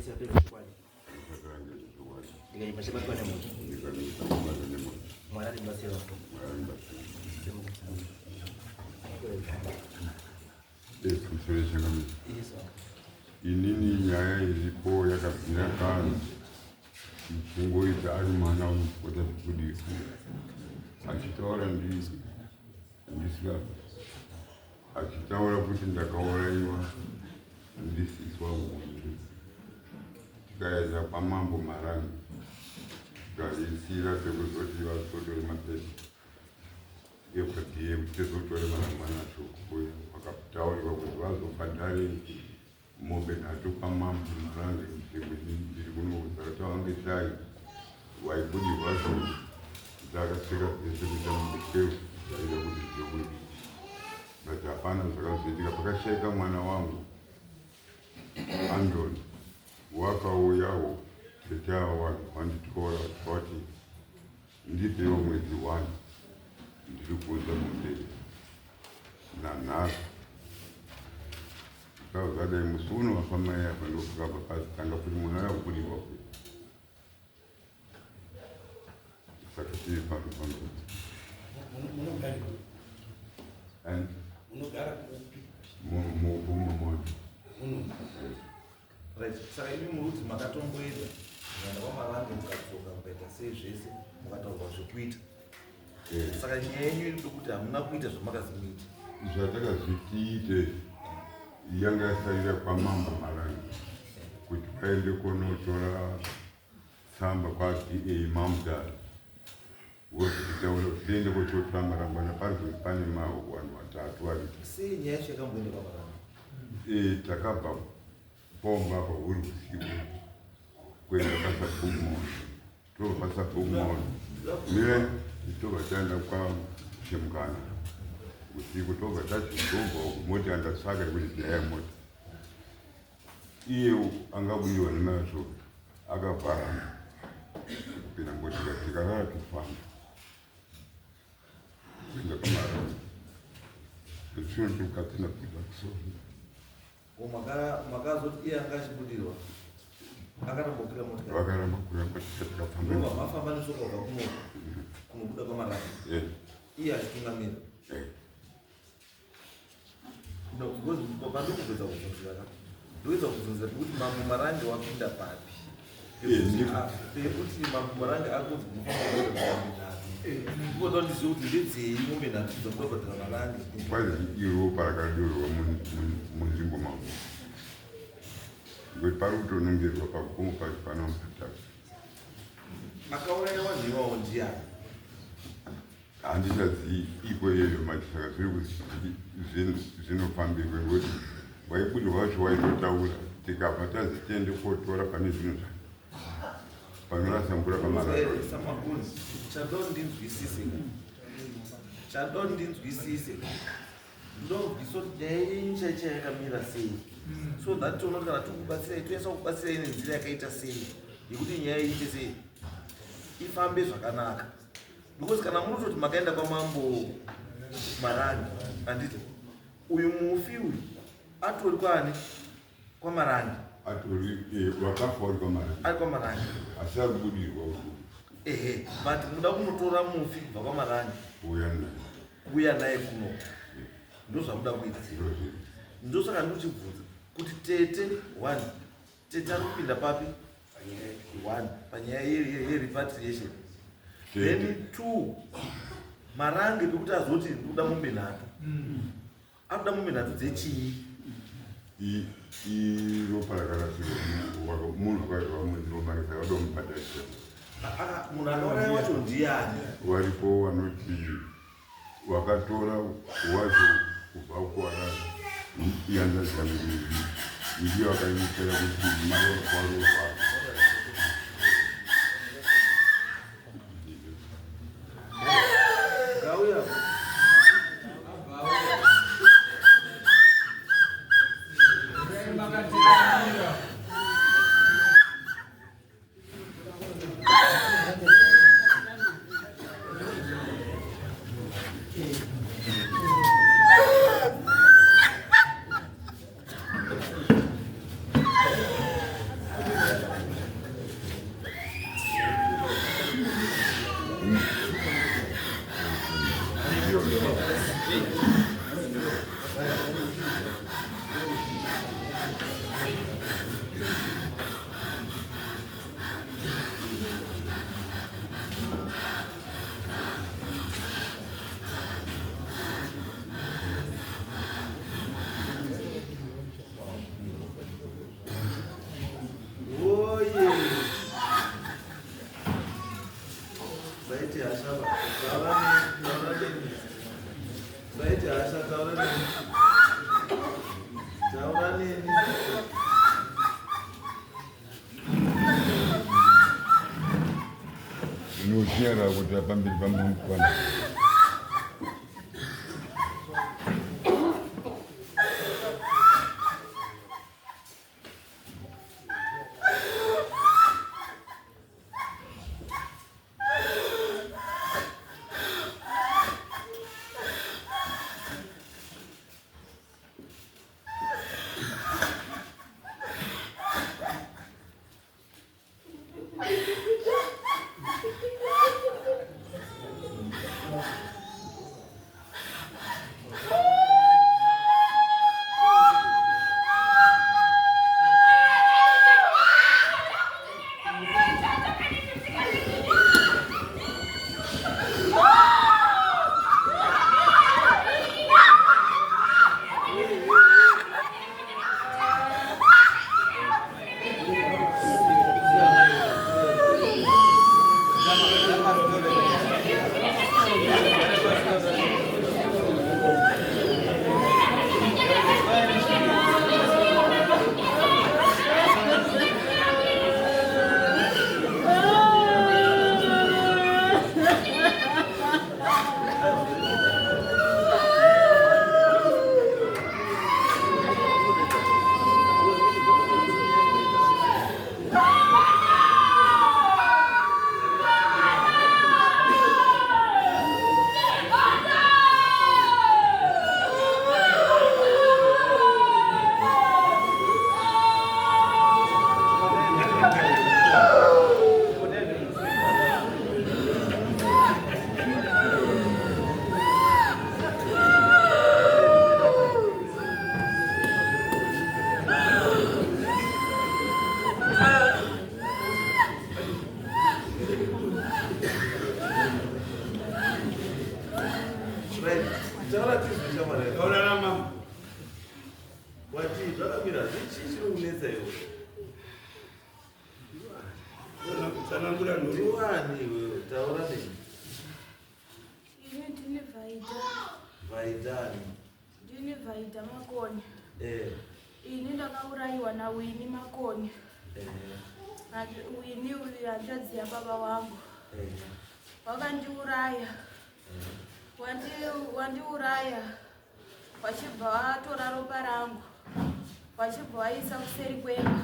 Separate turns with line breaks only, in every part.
Jesu apedza chokwadi. Ndikanyima chabatwa nemoto. Mwari aribatsira.
Inini nyaya iripo yakabvira kare ichingoita ari mwana unopota zvekudii achitaura ndisika Achitaura kuti ndakauraiwa ndisisi wangu hombe tikaenda kwamambo Marange tikaisira pekuzoti vatotore mapepa ekwadie kuti tizotore marangwana acho kuuya vakataurirwa kuti vazobhadhare mombe nhatu kwamambo Marange ndiri kunoudza kuti vange shai waibudirwa zvinhu dzakasvika dzese kuita mombe 12 dzaida kuti dziuye but hapana zvakazoitika pakashaika mwana wangu Andon wakauyawo tete ava vanditora vati ndipewo mwedzi one ndiri kuunza mombe nanhasi zvadai musi uno wafa mai apa ndopakabva pazitanga kuti munhu aya kubudirwa kuti saka tiri pano pano
munogara kupi
mumomoni
Right. Saka imi muri kuti makatomboenda mukaenda kwamarange mukadzoka mukaita sei zvese mukataurwa zvekuita.
Eh.
Saka nyaya yenyu iri kuti hamuna kuita zvamakazi muite.
Zvatakazi tiite yanga yasarira kwamambo Marange kuti vaende kunotora tsamba kwaDA Mamdara vozotitaura kuti tiende kochotora marangwana pari kunzi pane vanhu vatatu varipo.
Sei nyaya yacho yakamboenda kwaMarange?
Eh, takabva pomba apa huri usiku kuenda pasabhuku Moyo tobva pasabhuku Moyo mire tobva taenda kwaChemukana usiku tobva tachizobva uku mota yandatsvaka yekuti nyaya yemota iye angabuyiwa nemazvo akavharana kupinda motika tikarara tofamba kuenda kwamara zvinotokatina kuda kusoro
Ko makazoti iye anga achibudirwa akaramba kukwira motikari.
Vakaramba kukwira motikari tikafamba.
Ndobva mafamba netsoka kubva kuno kunobuda kwaMarange.
Eh.
Iye achitungamira.
Eh.
No, because pandokubvunza kubvunzira ka. Ndoedza kubvunzira kuti mambo Marange wapinda papi. Pekuti mambo Marange akunzi munofanira kubhadhara mombe nhatu. Ndinoda ndizive kuti ndedzei mombe nhatu dzamunoda kubhadhara Marange.
Kwanzi iropa rakadurwa munzvimbo mangu. Ngokuti pari kutonongerwa pagomo pacho pana mupatatu.
Akauraya vanhu iwawo ndiani?
Handichazivi iko iyeyo manje saka zviri zvinofambirwe ngokuti waibudirwa wacho waitotaura tikabva tazi tiende kotora pane zvinhu zvacho panorasa mvura
pamarasamagunzi chadondinzwisise chadondinzwisise ndobvisa kuti nyaya yenyu chaicha yakamira sei so that tiona kuti kana tikubatsirai tonyatsa kubatsirai nenzira yakaita sei yekuti nyaya iite sei ifambe zvakanaka because kana munototi makaenda kwamambo Marange handiti uyu mufi uyu atori kwani kwaMarange
atori eh, wakafa uri kwaMarange
ari kwaMarange
asi ari kubudirwa
ehe but muda kunotora mufi kubva kwaMarange
kuuya naye
kuuya naye kuno ndozvamuda kuita ndosaka ndikuchibvunza kuti tete one Tete ari kupinda papi? One, panyaya yerepatriation. Then two, Marange pekuti azoti ndikuda mombe nhatu. Akuda mombe nhatu dzechii?
Iropa rakarasirwa munhu akairwa munzvimbo make saka domubhadharisa.
Munhu akauraya wacho ndiani?
Varipo vanoti Wakatora wacho kubva kuHarare ihanzvadzi yangu ndiyo akanyepera kuti mai wakarorwa.
Ngauya.
Chinyarara kuti pamberi pamukwana.
Right. Taura tizwe shamwari.
Taura namama.
Wati zvakamira zvichii chiri kunetsa iwe?
Tsanangura nhoro.
Ndiwani iwewe? Taura neni.
Ini ndini Vaida,
Vaidani.
ndini Vaida Makoni.
Eh.
Ini ndakaurayiwa naWini Makoni.
Eh.
Wini uyu hanzvadzi yababa wangu.
Eh.
Wakandiuraya. Wandiuraya. Wachibva watora ropa rangu. Wachibva waisa kuseri kwemba.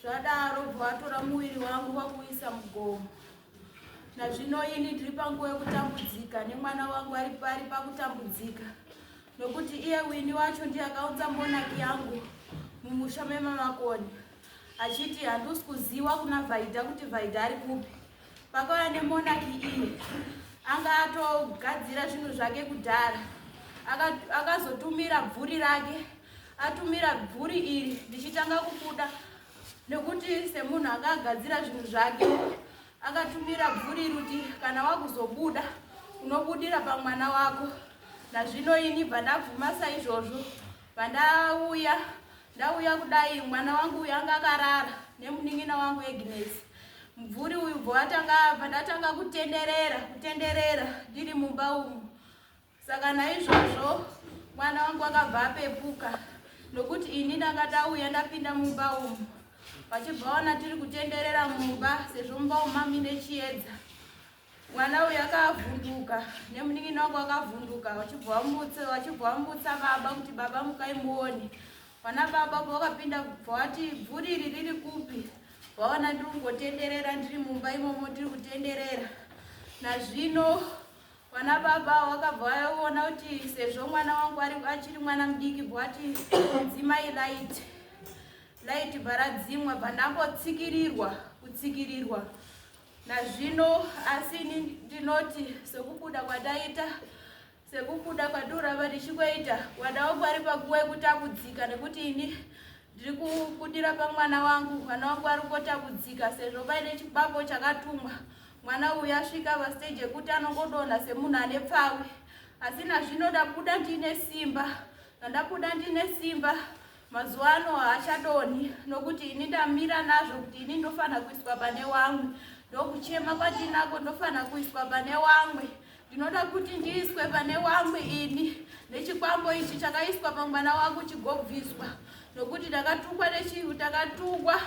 Zvadaro bva watora muviri wangu wakuisa mugomo. Nazvino ini ndiri panguva yekutambudzika nemwana wangu ari pari pakutambudzika. Nokuti iye Wini wacho ndiye akaunza monaki yangu mumusha memamakoni. Achiti handisi kuziwa kuna Vaida kuti Vaida ari kupi. Pakauya nemonaki iyi anga atogadzira zvinhu zvake kudhara. Akazotumira bvuri rake. Atumira bvuri iri ndichitanga kubuda nekuti semunhu anga agadzira zvinhu zvake akatumira bvuri iri kuti kana wakuzobuda unobudira pamwana wako. Nazvino ini bva ndabvuma saizvozvo bva ndauya ndauya kudai mwana wangu uyu anga akarara nemunin'ina wangu Agnes. Mubvuri uyu bva watanga bva ndatanga kutenderera kutenderera ndiri mumba umu. Saka naizvozvo mwana wangu akabva apepuka nokuti ini ndanga ndauya ndapinda mumba umu vachibva vaona tiri kutenderera mumba sezvo mumba umu mamine chiedza. Mwana uyu akavhunduka nemunin'ina wangu akavhunduka vachibva vamutsa baba kuti baba mukai muone. Vana baba vakapinda bva vati bvuri iri riri kupi? Vaona ndiri kungotenderera ndiri mumba imomo ndiri kutenderera. Nazvino vana baba vakabva vaona kuti sezvo mwana wangu achiri mwana mudiki bva vati dzimai light. Light bva radzimwa bva ndambotsikirirwa kutsikirirwa. Nazvino asi ini ndinoti sekubuda kwataita sekubuda kwandoramba ndichingoita mwana wangu ari panguva yekutambudzika nekuti ini ndiri kubudira pamwana wangu mwana wangu ari kungotambudzika sezvo paine chikwambo chakatumwa mwana uyu asvika pastage yekuti anongodonha semunhu ane pfawi asi nazvino ndabuda ndiine simba ndandabuda ndiine simba mazuva ano haachadonhi nokuti ini ndamira nazvo kuti ini ndofanira kuiswa pane wamwe ndokuchema kwandinako ndofanira kuiswa pane wamwe ndinoda kuti ndiiswe pane wamwe ini nechikwambo ichi chakaiswa pamwana wangu chigobviswa nokuti ndakatukwa ndakatukwa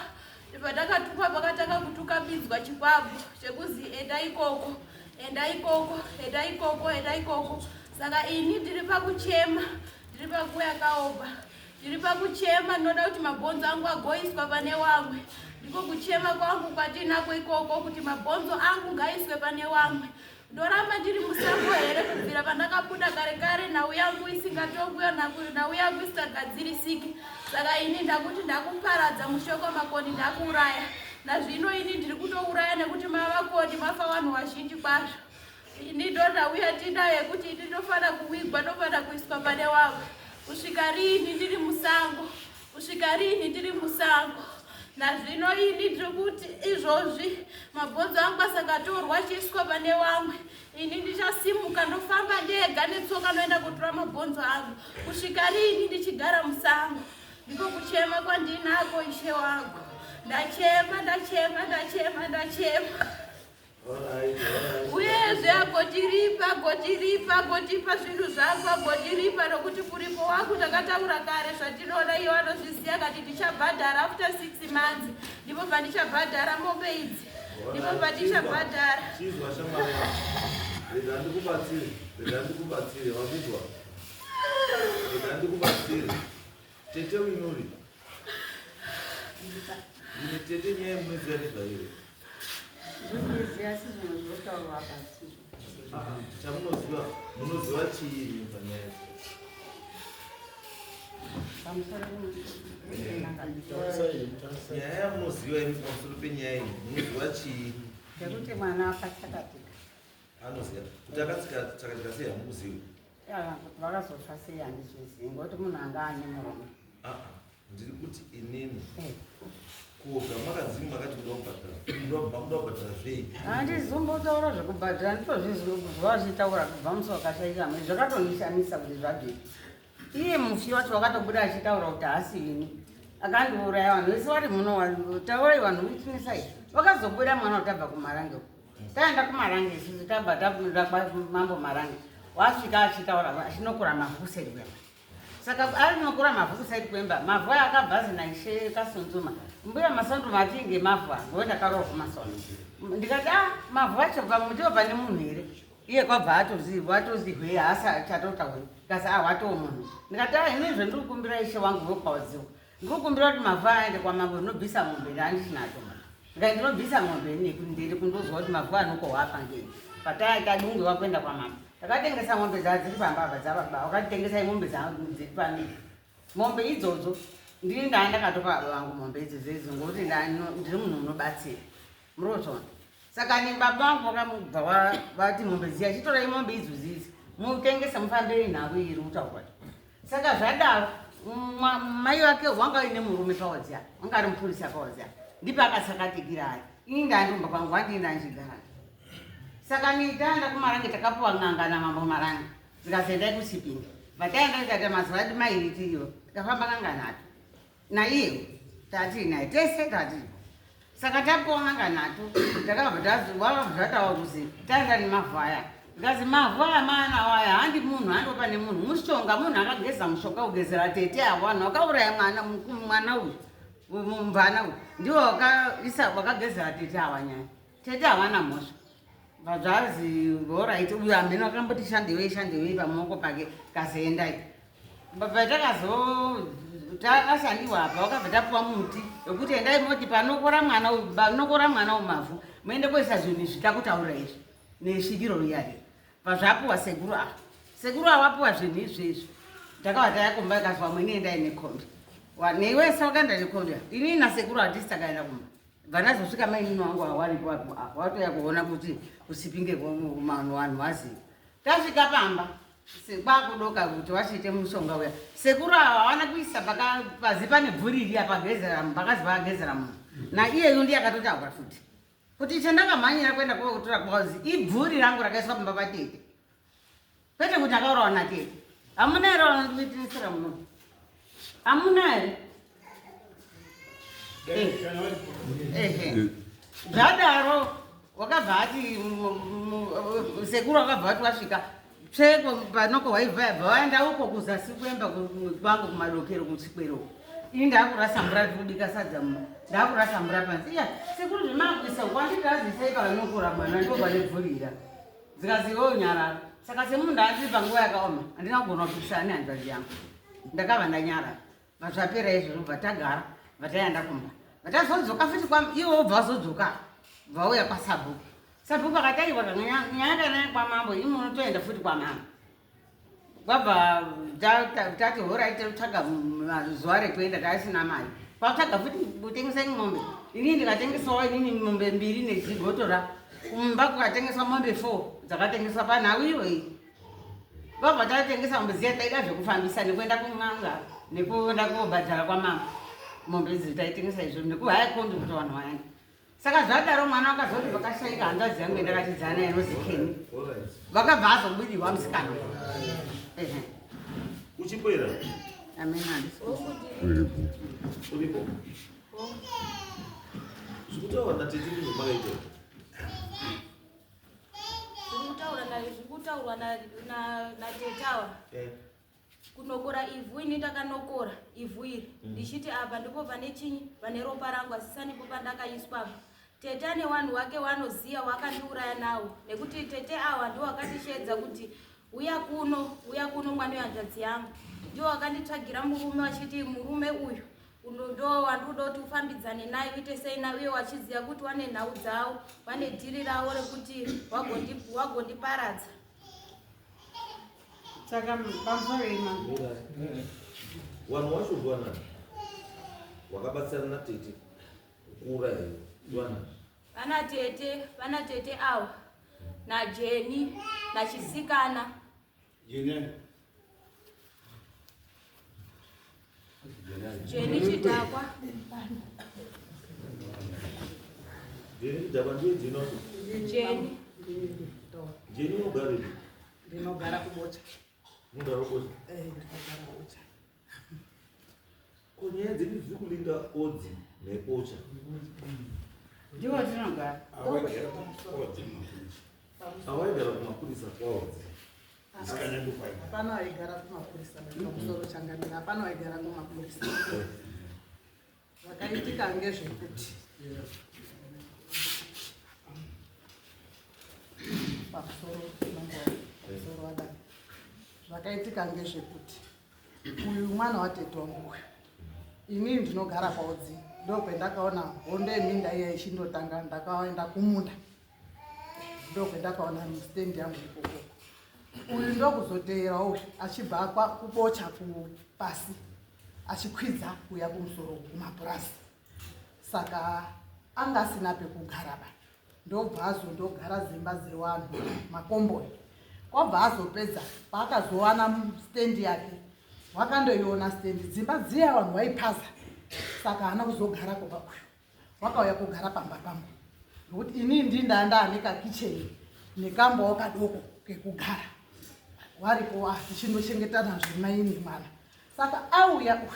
Ndibva takatukwa pakatanga kutukamidzwa chikwambo chekuzi enda ikoko, enda ikoko, enda ikoko, enda ikoko. Saka ini ndiri pakuchema, ndiri pakuya kaoba. Ndiri pakuchema ndinoda kuti mabhonzo angu agoiswa pane wamwe. Ndiko kuchema kwangu kwandinako ikoko kuti mabhonzo angu ngaiswe pane wamwe. Ndoramba ndiri musango here kubvira pandakabuda kare kare nhau yangu isingatongwi nhau yangu isingagadzirisiki. Saka ini ndakuti ndakuparadza mushoko makoni ndakuuraya. Nazvino ini ndiri kutouraya nekuti mavakoni mafa vanhu vazhinji kwazvo. Ini ndonhau yatinayo yekuti ini ndofana kuwigwa ndofana kuiswa pane wamwe. Kusvika riini ndiri musango? Kusvika riini ndiri musango? Nazvino ini ndiri kuti izvozvi mabhonzo angu asakatorwa achiiswa pane wamwe, ini ndichasimuka ndofamba ndega netsoka ndoenda kutora mabhonzo angu. Kusvika riini ndichigara musango? Ndiko kuchema kwandinako ishe wangu. Ndachema, ndachema, ndachema, ndachema. Uyezve agotiripa, agotiripa, agotipa zvinhu zvangu, agotiripa nokuti kuripo wangu takataura kare zvatinoda, iye vanozviziva kati tichabhadhara after 6 months, ndipo pandichabhadhara mombe idzi, ndipo pandichabhadhara.
Chizwa shamwari yangu, rega ndikubatsire, rega ndikubatsire, wazvizwa? Rega ndikubatsire. Tete winuri. Ndine tete nyaya munoziva nezvayo.
Zvinoziva asi zvinhu zvinotaurwa apa asizvo.
Chamunoziva, munoziva chii panyaya?
Pamusoro
Nyaya yamunoziva imi pamusoro penyaya iyi, munoziva chii?
Ndekuti mwana akatsakatika.
Anoziva kuti akatsika tsakatika sei hamukuzivi.
Kuti vakazofa sei handizvizivi ngokuti munhu anga ane murume.
Ah, ndiri kuti inini kubva makanzi makati kuda kubhadhara, makuda kubhadhara zvei?
Handizombotaura zvekubhadhara, nditozvizwa zvichitaura kubva musi wakashaika mai, zvakatondishamisa kuti zvabvepi. Iye mufi wacho wakatobuda achitaura kuti haasi ini akandiuraya, vanhu vese vari muno taurai vanhu witnessai. Vakazobuda mwana utabva kuMarange uko. Taenda kuMarange isusu tabva tabuda kwamambo Marange, wasvika achitaura achinokura mavhu kuseri kwemba. Saka arinokura mavhu kuseri kwemba, mavhu aya akabva zina ishe Kasunzuma. Mbuya Masonduma atinge mavhu aya, ngokuti ndakarohwa masono. Ndikati ah, mavhu acho pamutiwo pane munhu here? Iye kwabva atoziva, atozihwe haasi achatotaura. Ndikati ah, watoo munhu. Ndikati ah, ini zvendiri kukumbira ishe wangu vokwawadziwa. Ndiri kukumbira kuti mavhu aya aende kwamambo ndinobvisa mombe handisinato. Ndikati ndinobvisa mombe ndiri kundozwa kuti mavhu anokohwa apa ngei. Pataita dunge wakuenda kwamambo. Takatengesa mombe dzadziri pamba apa dzababa, wakatengesa mombe dziri pano. Mombe idzodzo ndini ndaa ndakatopa baba vangu mombe idzodzo idzo ngokuti ndiri munhu unobatsira. Murotsona. Saka ni baba vangu vakamubva vati mombe dziya chitorai mombe idzodzo idzi mutengese mufambire nhau iri kutaurwa. Saka zvadaro mai vake wanga aine murume pawadziya, wanga ari mupurisa pawadziya, ndipo akatsakatikira ari. Ini ndandikumba kwangu handii ndanchigara. Saka nitaenda kuMarange takapuwa n'anga namambo Marange, zikazi endai kuChipinge. Vataenda tikaita mazuva edu mairi tiriyo, tikafamba n'anga nhatu naiyewo tati naye tese tatipo. Saka tapuwa n'anga nhatu takabva zvatawa kuzi taenda nemavhu aya. Zikazi mavhu aya maanawo aya handi munhu, handopa nemunhu mushonga, munhu akageza mushonga kugezera tete avo vanhu vakauraya mwana mwana uyu mumvana uyu ndiwo wakaisa wakagezera tete ava nyaya. Tete havana mhosva. Zvazi horaiti uyu hameno akamboti shandewei shandewei pamaoko pake kazoendai. Patakazo takashandiwa apa wakabva tapuwa muti wekuti endai moti panokora mwana uyu, panokora mwana uyu mavhu muende koisa zvinhu izvi takutaura izvi nesvikiro riya riya. Pazvapuwa sekuru ava, sekuru ava vapuwa zvinhu izvi izvi. Takabva taya kumba ikazwa vamweni endai nekombi. Neiwe wakaenda nekombi, inini nasekuru hatisi takaenda kumba. Vanazosvika mainini wangu awaripo apo watoya kuona kuti kuSipinge vanhu vaziva. Tasvika pamba kwakudoka kuti wachiite mushonga uya. Sekuru ava havana kuisa pazi pane bvuri riya pagezera pakazi pagezera munhu. Naiyeyu ndiye akatotaura futi kuti chandakamhanyira kuenda kotora kwazi ibvuri rangu rakaiswa pamba patete. Kwete kuti akaurawa natete. Hamuna here vanondikuitirisira muno? Hamuna here? Ehe. Zvadaro wakabva ati sekuru wakabva ati wasvika tsveko panoko waibva yabva waenda uko kuzasi kuemba kwangu kumadokero kuchikwero. Ini ndakurasa mvura ndiri kubika sadza mumba. Ndakurasa mvura panze. Iya, sekuru zvemakuisa kwanditazisai pavanokura mwana ndipo pane bvurira. Zikazi iwewe nyarara. Saka semunhu andiri panguva yakaoma, handina kugona kupikisana nehanzvadzi yangu. Ndakabva ndanyarara. Zvapera izvozvo bva tagara, bva taenda kumba. Vatazodzoka futi kwa ivo vobva vazodzoka vauya kwasabhuku. Sabhuku akati aiwa nyaya kana kwamambo imi munotoenda futi kwamambo. Kwabva tati horai totsvaga zuva rekuenda taisina mari. Kwatsvaga futi kutengesa mombe. Ini ndikatengesawo inini mombe mbiri nezigotora. Kumba kukatengeswa mombe 4 dzakatengeswa panhau iyoyi. Vabva tatengesa mombe dziya taida zvekufambisa nekuenda kun'anga nekuenda kobhadhara kwamama mombe idzi taitengesa izvo nekuhaya kombi kuti vanhu vaende. Saka zvadaro mwana wakazoti vakashaika hanzvadzi yangu yandakatidzana inozi Kenny. Vakabva azobudirwa musikana. Ehe.
Uchipera.
Amen. Handisi.
Uripo.
Uripo. Zvekutaura natete ndizvo makaita.
Zviri kutaurwa natete ava. Kunokora ivhu, ini ndakanokora ivhu iri ndichiti apa ndipo pane chinyi, pane ropa rangu, asi sandipo pandakaiswa apa. Tete ane wanhu wake wanoziya wakandiuraya nawo, nekuti tete awa ndiwo wakandishedza kuti uya kuno, uya kuno mwana wehanzvadzi yangu. Ndiwo wakanditsvagira murume, wachiti murume uyu ndo wandinoda kuti ufambidzane naye, uite sei naye, uye wachiziva kuti wane nhau dzawo, wane dhiri ravo rekuti wagondiparadza.
Saka pamusoro ima.
Vanhu wacho ndiwanani? Wakabatsirana natete kuuraya ndiwanani?
Vana tete ava naJeni nachisikana.
Jeni.
Jeni Chidhakwa.
Jeni Chidhakwa ndiye Jeni wacho.
Jeni.
Jeni unogarepi?
Ndinogara kuBocha.
Unogara kuBocha.
Eh, ndinogara kuBocha.
Ko nyaya dzedu dziri kulinga Odzi neBocha.
Ndiwo tinogara.
Awaigara kumapurisa kwaOdzi.
Hapana waigara kumapurisa pamusoro, changamira, hapana waigara kumapurisa. Zvakaitika ngezvekuti, pamusoro mambo, pamusoro wadai, zvakaitika ngezvekuti uyu mwana watete wangu uyu, inini ndinogara paOdzi, ndokwendakaona hondo yeminda iya ichindotanga. Ndakaenda kumunda, ndokwendakaona stendi yangu ikoko. Uyu ndokuzoteerawo uyu achibva kuBocha kupasi achikwidza kuuya kumusoro kumapurasi. Saka anga asina pekugara ba, ndobva azondogara dzimba dzevanhu, makomboni. Kwabva azopedza, paakazowana stendi yake, wakandoiona stendi, dzimba dziya vanhu vaipaza, saka haana kuzogara kuba. Uyu wakauya kugara pamba pangu nokuti inini ndinda ndaane kakicheni nekambawo kadoko kekugara waripo, tichindochengetana zvemaini mwana. Saka auya uyu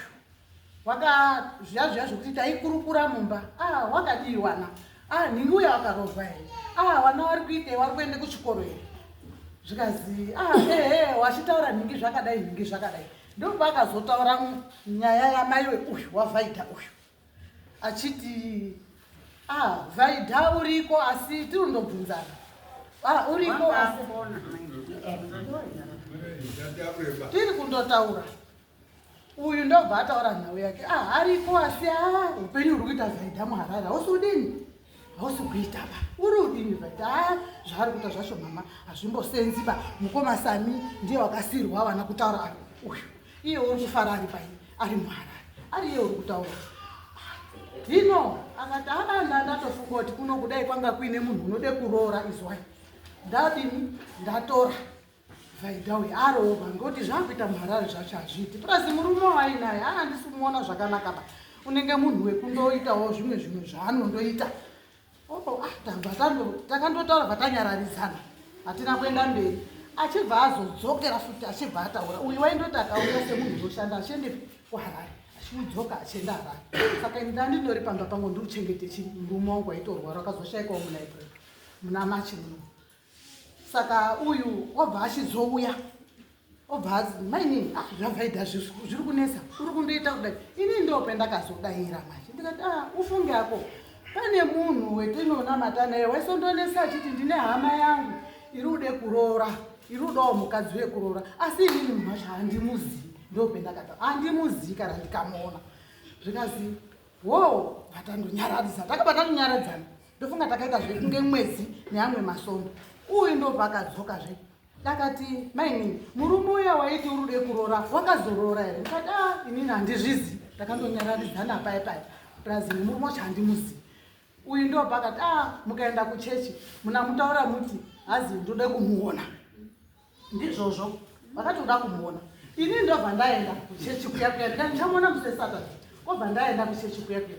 waka zviya zviya zvekuti taikurukura mumba, ah, wakadii wana, ah, nhingi uya wakaroorwa here, ah, wana wari kuitei, wari kuende kuchikoro here? Zvikazi, ah, ehe, wachitaura nhingi zvakadai, nhingi zvakadai. Ndopaakazotaura nyaya yamaiwe uyu waVhaidha uyu, achiti, ah, Vhaidha uriko, asi tiri kundobvunzana, ah, uriko asi tiri kundotaura. Uyu ndobva ataura nhau yake, ah, ariko asi a upenyu huri kuita Vhaidha muHarare hausi udini, hausi kuita ba. Uri udini Vhaidha? A zvaari kuita zvacho mama hazvimbosenzi ba. Mukoma Sami ndiye wakasiyirwa vana kutaura uyu, iye uri kufara ari pai, ari muHarare, ari iye uri kutaura. Hino akati, aa, ndatofunga kuti kuno kudai kwanga kuine munhu unode kuroora, izwai, ndadini, ndatora Vhaidha uyu aroorwa, ngekuti zvaakuita muHarare zvacho hazviiti. Purasi murume wainaye handisi kumuona zvakanaka ba, unenge munhu wekundoitawo zvimwe zvimwe zvaanondoita. Oh, ah, tabva takandotaura, vatanyararidzana, hatina kuenda mberi. Achibva azodzokera futi, achibva ataura uyu waindoti akauya semunhu unoshanda achiende kuHarare, achiudzoka achienda Harare. Saka ini ndandindori pamba pangu ndikuchengete chi murume wangu waitorwara, akazoshayikawo muna April, muna March muno. Saka uyu wabva achizouya. Obva azi mainini, ah, zvavaida zviri kunetsa, uri kundoita kudai. Ini ndopendakazodaira manje, ndikati ah, ufunge ako pane munhu wetinonamata naye waisondonetsa achiti ndine hama yangu iri ude kuroora, iri udawo mukadzi wekuroora, asi inini munhu wacho handimuzii. Ndopendakata handimuzii kana ndikamuona. Zvikazi wo vatandonyaradza, takabva tandonyaradzana. Ndofunga takaita zvekunge mwedzi neamwe masondo. Uyu ndopakadzokazve ndakati mainini, murume uya waiti uri ude kuroora wakazoroora here? Ndikati a inini handizvizi, takandonyararidzana pai pai plus murume wacho handimuzii. Uyu ndopakati a mukaenda kuchechi munamutaura muti hazi ndode kumuona. Ndizvozvo vakati uda kumuona. Ini ndobva ndaenda kuchechi kuya kuya, ndikati ndichamuona musi weSaturday. Kobva ndaenda kuchechi kuya kuya,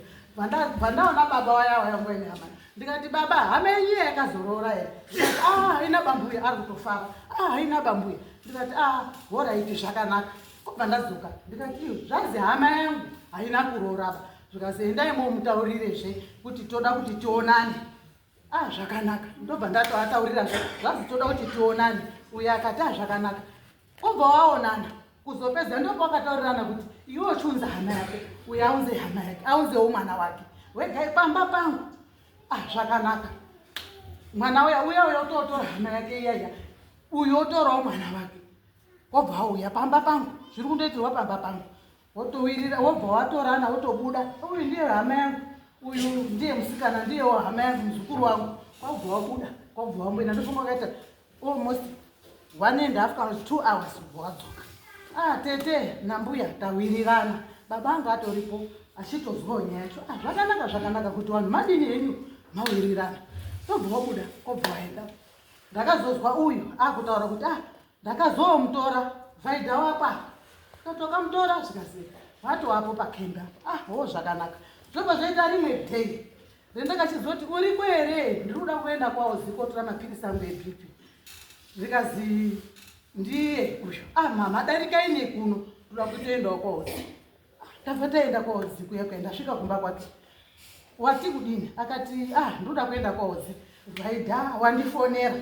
bva ndaona baba waya wayangu ine hama. Ndikati baba, hama yenyu iya yakazoroora here? Ndikati a haina bambuya, ari kutofara. A haina bambuya. Ndikati a horaiti zvakanaka. Kobva ndadzoka ndikati iyo zvazi hama yangu haina kuroora. Zvikazi endai momutaurirezve kuti toda kuti tionane. Ah, zvakanaka. Ndobva ndatoataurirazve zvazi toda kuti tionane. Uyo akati ah, zvakanaka. Obva waonana. Kuzopedza ndipo wakataurirana kuti iwe uchiunza hama yako, uyo aunze hama yake, aunzewo mwana wake. Wegai pamba pangu. Ah, zvakanaka. Mwana uya uya uya utotora hama yake iya iya. Uyo otorawo mwana wake. Wobva auya pamba pangu. Zviri kundoitirwa pamba pangu. Wotowirira, wobva watorana wotobuda. Uyu ndiye hama yangu. Uyu ndiye musikana, ndiye hama yangu, muzukuru wangu. Kwabva wabuda, kwabva wamboenda. Ndofunga wakaita almost 1.5 kana 2 hours ubva wadzoka. Ah, tete nambuya tawirirana. Baba angu atoripo achitozwawo nyaya yacho. Ah, zvakanaka zvakanaka kuti vanhu madini henyu mawirirana. Tobva wabuda, kwobva waenda. Ndakazozwa uyu akutaura kuti ah, ndakazomutora Vaida wapa. Tatokamutora zvikazi vatoapo pakemba. Ah, ho zvakanaka. Zvobva zvaita rimwe day. Rendakachizoti uriko here? Ndiri kuda kuenda kwaOzi kotora mapirisi angu eBP. Zvikazi ndiye uyu. Ah, mama darikai nekuno. Ndoda kutoendawo kwaOzi. Tabva taenda kwaOzi kuya kuya, ndasvika kumba kwake. Wati kudini? Akati ah, ndoda kuenda kwaOzi. Vaida wandifonera.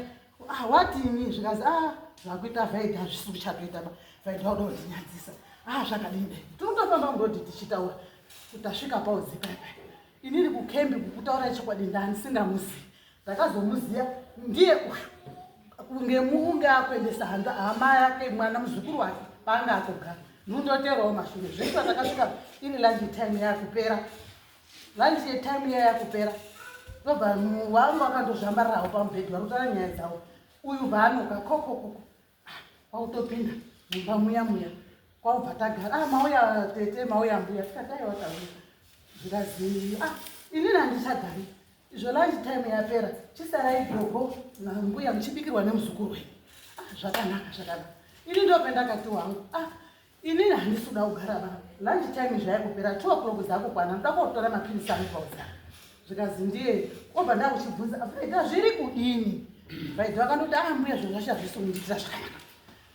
Ah, watini? Zvikazi ah, zvakuita Vaida hazvisi kuchatoita ba. Vaida wada kundinyadzisa. Ah, zvakadini dai. Tinotofamba murodi tichitaura. Tasvika paOzi paya paya. Inini kukembi kukutaura chokwadi ndandisingamuzivi. Ndakazomuziya ndiye uyu. Kunge muunge akuendesa hama yake mwana muzukuru wake paanga akugara. Ndundoterawo mashure. Zvese takasvika iri lunch time yakupera. Lunch time iya yakupera. Ndobva wangu akandozvambarirawo pamubhedhi vari kutaura nyaya dzavo. Uyu bvaanoka kokokoko. Kwautopinda mumba muya muya. Kwaubva tagara. Ah, mauya tete, mauya mbuya. Tikati aiwa tauya. Zvikazi ah, inini handichagari. Izvo lunch time yapera. Chisarai gogo nambuya muchibikirwa nemuzukuru wenyu. Ah, zvakanaka zvakanaka. Ini ndopendakati wangu. Ah, inini handisi kuda kugara ba. Lunch time zvayakupera 2 o'clock dzakukwana. Ndoda kotora mapirisi angu paudzana. Zvikazi ndiye obva ndakuchibvunza Vaida zviri kudini? Vaida vakandoti ah mbuya zvinhu zvacho hazvisi kundiitira zvakanaka.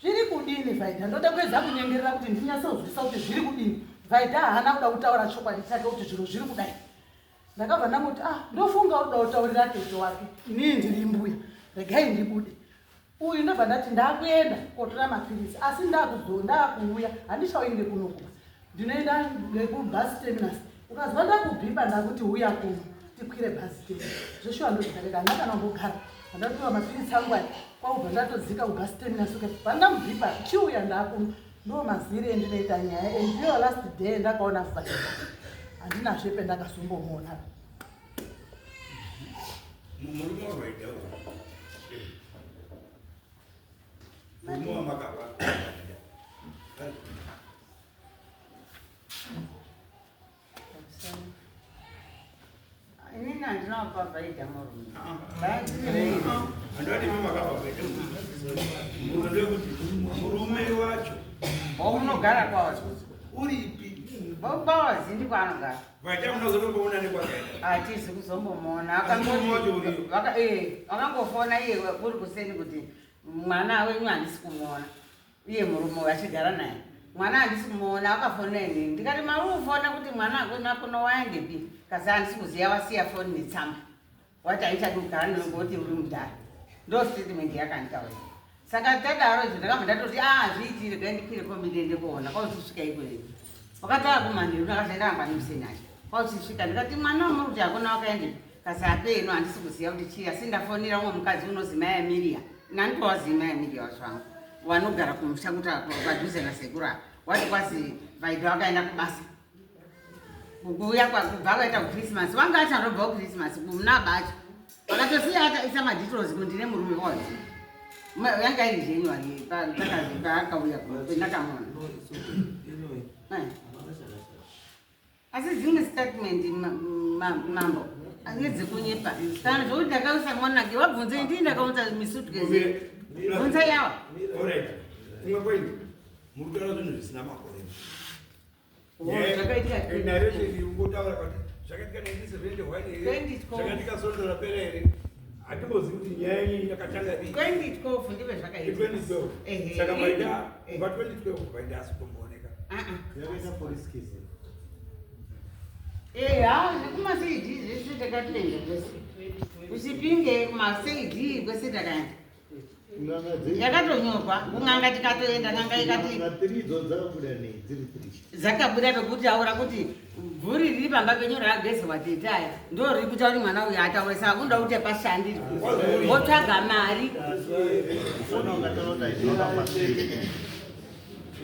Zviri kudini Vaida? Ndoda kuedza kunyengerera kuti ndinyatsozwisisa kuti zviri kudini. Vaida haana kuda kutaura chokwadi chake kuti zviro zviri kudai. Ndakabva ndangoti ah ndofunga uri kuda kutaurira tete wake. Inini ndiri mbuya. Regai ndibude. Uyu ndobva ndati ndakuenda kotora mapirisi asi ndakuuya handichauyi nekunokuba. Ndinoenda nekubus terminus. Ukazwa ndakubhipa ndakuti uya kuno tikwire bus terminus. Zveshuwa ndozvakaita handina kana kumbogara. Pandapiwa mapirisi angu aya kwakubva ndatodzika kubus terminus uke pandamubhipa chiuya ndakuno. Ndo mazire endinoita nyaya and ndiyo last day ndakaona Vaida. Handinazve pendakazombomuona.
Murume waVaida uyu. Murume wamakava.
Inini handina kupa Vaida murume.
Handati imi makapa Vaida murume. Ndekuti murume wacho.
Waunogara kwawazi.
Uripi?
Kwawazi ndiko anogara.
Vaida munozotomboona nekwakaenda.
Hatizi kuzombomuona. Akangofona iye kuri kuseni kuti mwana wenyu handisi kumuona. Iye murume vachigara naye. Mwana handisi kumuona akafona inini. Ndikati mari ufona kuti mwana akuna kuno waendepi? Kasi handisi kuziya wasiya foni netsamba. Wati haichadi kugara newe ngekuti uri mudhara. Ndo statement yakanditaurira. Saka tadaro izvo ndakabva ndatoti a ah, zviitire regai ndikwire kombi ndiende kuona kwakuchisvika ikweyo. Wakatava kumanheru ndakazoenda mangwani museni acho kwakuchisvika ndikati mwana wamuri kuti hakuna wakaendepi kasi apeno handisi kuziva kuti chii asi ndafonera umwe mukadzi unozi mai Emilia nanditowazivi mai Emilia wacho wangu vanogara kumusha kuti padhuze nasekuru apa wati kwazi vaida vakaenda kubasa kuuya kubva akaita kuchristmas wanga achandobva kuchristmas muna bacho vakatosiya akaisa madetails kuti ndine murume wazi yanga iri january paakauya ndakamuona eh. Asi dzimwe statement mambo ndedzekunyepa kana zvokuti ndakaisa mwanake wabvunze ndii ndakaunza misuitcase bvunza yawa
imwe point muri kutaura zvinhu zvisina makore zvakaitika kuti zvakaitika 1971 here zvakaitika svondo rapera here hatimbozivi kuti nyaya yenyu yakatanga
2012 ndizvo zvakaitika
2012 saka maida kubva 2012 vaida asi kumbooneka
Yakaita police case.
Eya, nekumaCD zvese takatoenda kwese. Kuchipinge kumaCD kwese takaenda.
N'anga dze-
Yakatonyorwa kun'anga tikatoenda n'anga ikati
N'anga three idzo dzakabuda nei dziri three.
dzakabuda pekutaura kuti bvuri riri pamba penyu rakagezerwa tete aya ndo riri kuita kuti mwana uyu ataure saka kunoda kuti pashandirwe votsvaga mari
Ona ukataura kuti aizvakafa sei.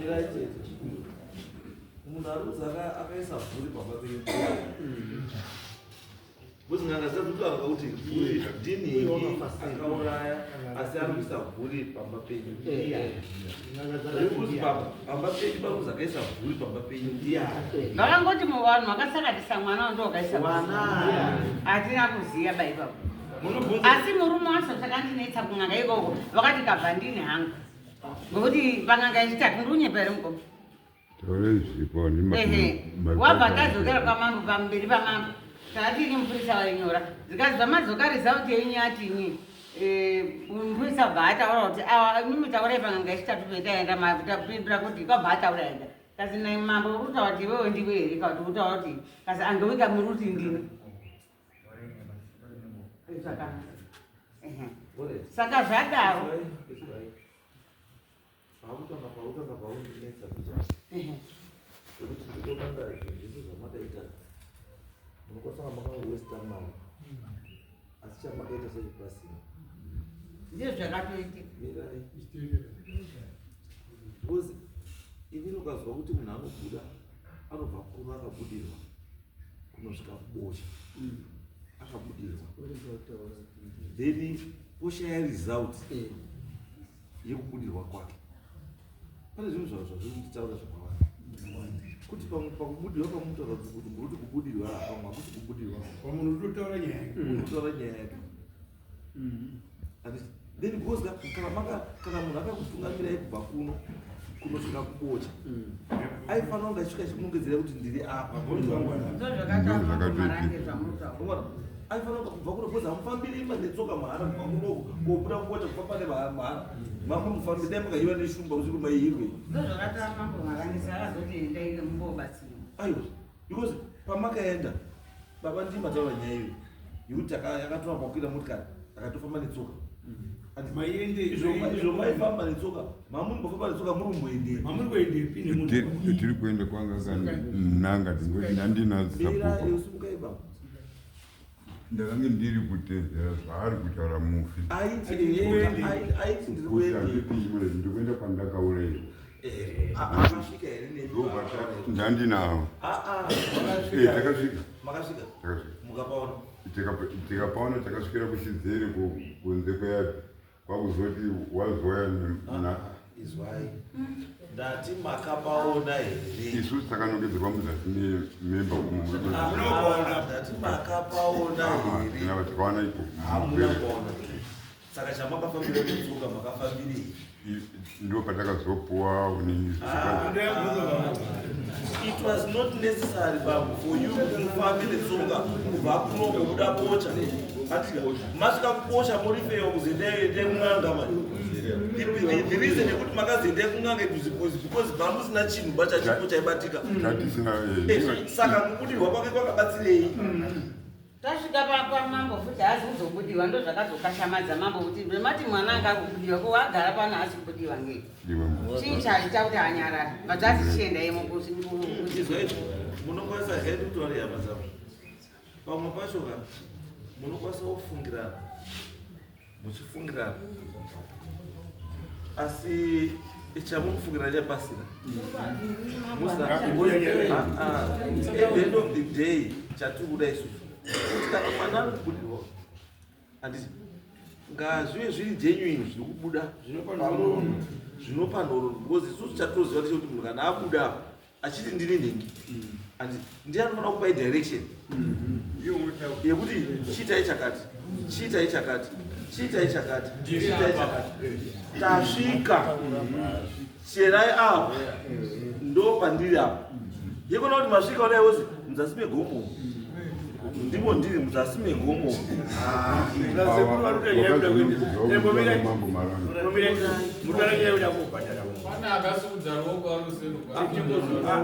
Mirai tete. Munhu ari kuzi akaisa bvuri pamba penyu. Because n'anga dzisati kutaura kuti ndini akauraya asi ari kuisa bvuri pamba penyu. Ari kuzi pamba penyu pari kuzi akaisa bvuri pamba penyu ndiyani?
Vakangoti muvanhu vakasakatisa mwana wando wakaisa hatina kuziva ba ipapo. Asi murume wacho chakandinetsa kun'anga ikoko vakati kabva ndini hangu. Ngokuti pan'anga yechitatu ndiri kunyepa here mukoma?
Taure zvipo
Ehe. Wabva tadzokera kwamambo pamberi pamambo. Takatini mupurisa vainyora. Zvikanzi zvamadzoka result yenyu yatinyi. Eh, mupurisa bva ataura kuti awa imimi taurai pan'anga yechitatu petaenda tapindura kuti kwabva ataura ega. Kasi naye mambo uri kutaura kuti iwewe ndiwe here kana kuti uri kutaura kuti kasi angewika muri kuti ndini. Zvakanaka. Ehe. Saka zvadaro.
Pautanga pautanga paundinetsa kuita. Kuti ndikotanga zvinhu zvamakaita. Munokwanisa makangowesta mari. Asi chamakaita sechipasina.
Ndizvo zvakatoitika.
Mirai. Because inini ukazwa kuti munhu anobuda anobva kuno akabudirwa kunosvika kubosha. Akabudirwa. Then poshaya result. Yekubudirwa kwake pane zvinhu zvavo zvazviri kunditaura zvakawanda kuti pamwe pakubudirwa pamutaura kuti muri kuti kubudirwa pamwe hakusi kubudirwa
pamunhu uri kutaura nyaya yake
munhu kutaura nyaya yake Handiti? Then because kana maka kana munhu akakutungamirai kubva kuno kunosvika kubocha aifanira kunge achisvika achikunongedzera kuti ndiri apa
Mabhonzo angu anaka.
Ndizvo zvakataurwa kumarange zvamutaura.
Unoona? Aifanira kubva kuno because hamufambiri imba netsoka mahara kubva kuno kobuda kubocha kufamba nemahara mamwe mufambi dai makayiva neshumba kuti maihirwe.
Ndizvo zvakataura mambo Marange akazoti endai mumbobatsirwa.
Aiwa, because pamakaenda baba ndii mataura nyaya iyo yekuti yakatora pakukwira motikari akatofamba netsoka.
Maiende
Izvo maifamba netsoka mamumbofamba netsoka muri kumboendepi?
Mamuri kuendepi nemunhu?
Tiri kuenda kwanga kananga ndingoti ndandina
Mira,
sabhuku.
iwe simukai baba.
Ndakange ndiri kutedzera zvaari kutaura mufi.
Aiti ehe, aiti ndiri
Kuti
kuendepi.
handipinyi ndikuenda kwandakauraiwa.
Akasvika here nemi?
Ndobva ndandinawo.
Ah, ah,
Eh,
makasvika.
takasvika.
Makasvika.
Takasvika.
Mukapaona.
Tikapaona takasvikira kuchidzere kunze kweyadhi. Kwakuzoti wazoya na
Izwai. Ndati makapaona here?
Isusu takanongedzerwa muzasi memba umu.
Ah, ndati makapaona here?
Tinava takawana iko.
Hamuna kuona. Saka chamakafambira kutsoka makafambirei?
Ndo patakazopuwa unini.
It was not necessary bambo for you kuti mufambe netsoka kubva kuno kubuda bocha. Atika masvika kubosha murifeyo kuzoendai kun'anga mani. The reason yekuti makazoendai kun'anga is because mamusina chinhu bachachipo chaibatika.
Tatisina.
Saka kubudirwa kwake kwakabatsirei?
Tasvika pamambo futi haazi kuzobudiwa, ndozvakazokashamadza mambo kuti mati mwana anga akubudiwa ko agara pano haasi kubudiwa ngei? Chii chaita kuti anyarare? But asichienda imo
kuti munokwanisa hedu kutaura hama dzavo. Pamwe pacho ka munokwanisa kufungirana muchifungirana asi chamunofungirana chapasina at the end of the day chatiri kuda isusu kuti kana mwana ari kubudirwa handiti ngazvive zviri genuine zviri kubuda zvinopa nhoroondo because isusu chatoziva ndechekuti munhu kana abuda achiti ndini nhingi and ndiye anofanira kupai direction yekuti chiitai chakati chiitai chakati chiitai chakati chiitai chakati tasvika cherai apa ndo pandiri apa yekona kuti masvika kudai wozi muzasi megomo ndimo ndiri muzasi megomo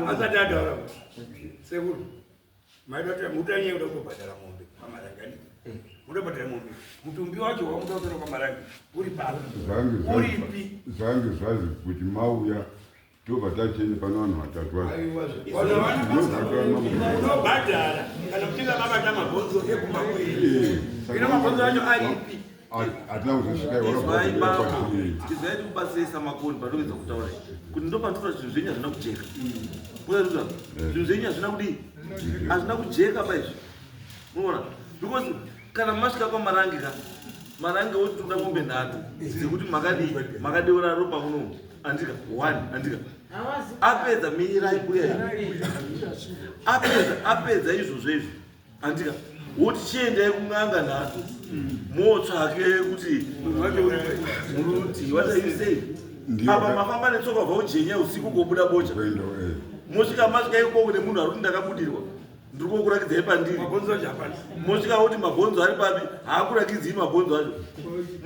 Asati ataura sekuru maida mutanye kuda kutobhadhara mombe kwamarangani mutobhadhara mombe mutumbi wacho wamuda kutora kwamaranga uri papi uripi
zvange zvazi kuti mauya tobva tachene pane vanhu vatatu
unobhadhara kana muchinge mabata mabhonzo ekumba kwenyu ino mabhonzo acho aripi
hatina kuzosvika
izai tikubatsirisa makoni pandopedza kutaura kuti ndopandinotaura zvinhu zvenyu hazvina kujeka uzaaa zvinhu zvenyu hazvina kudii hazvina kujeka paizvi unoona because kana masvika kwamarangi ka marangi oti toda mombe nhatu dzekuti makadii makadeura ropa munomu andika one andika apedza mirai kuya apedza apedza izvozvo izvo andika woti chiendai kun'anga nhatu motsvake kuti muruti wataisei apa mafamba netsoka bva ujenya usiku kobuda bocha mosvika masvika ikoko nemunhu ari kuti ndakabudirwa ndiri kukurakidzai pandiri mosvika kuti mabhonzo ari papi haakurakidzii mabhonzo acho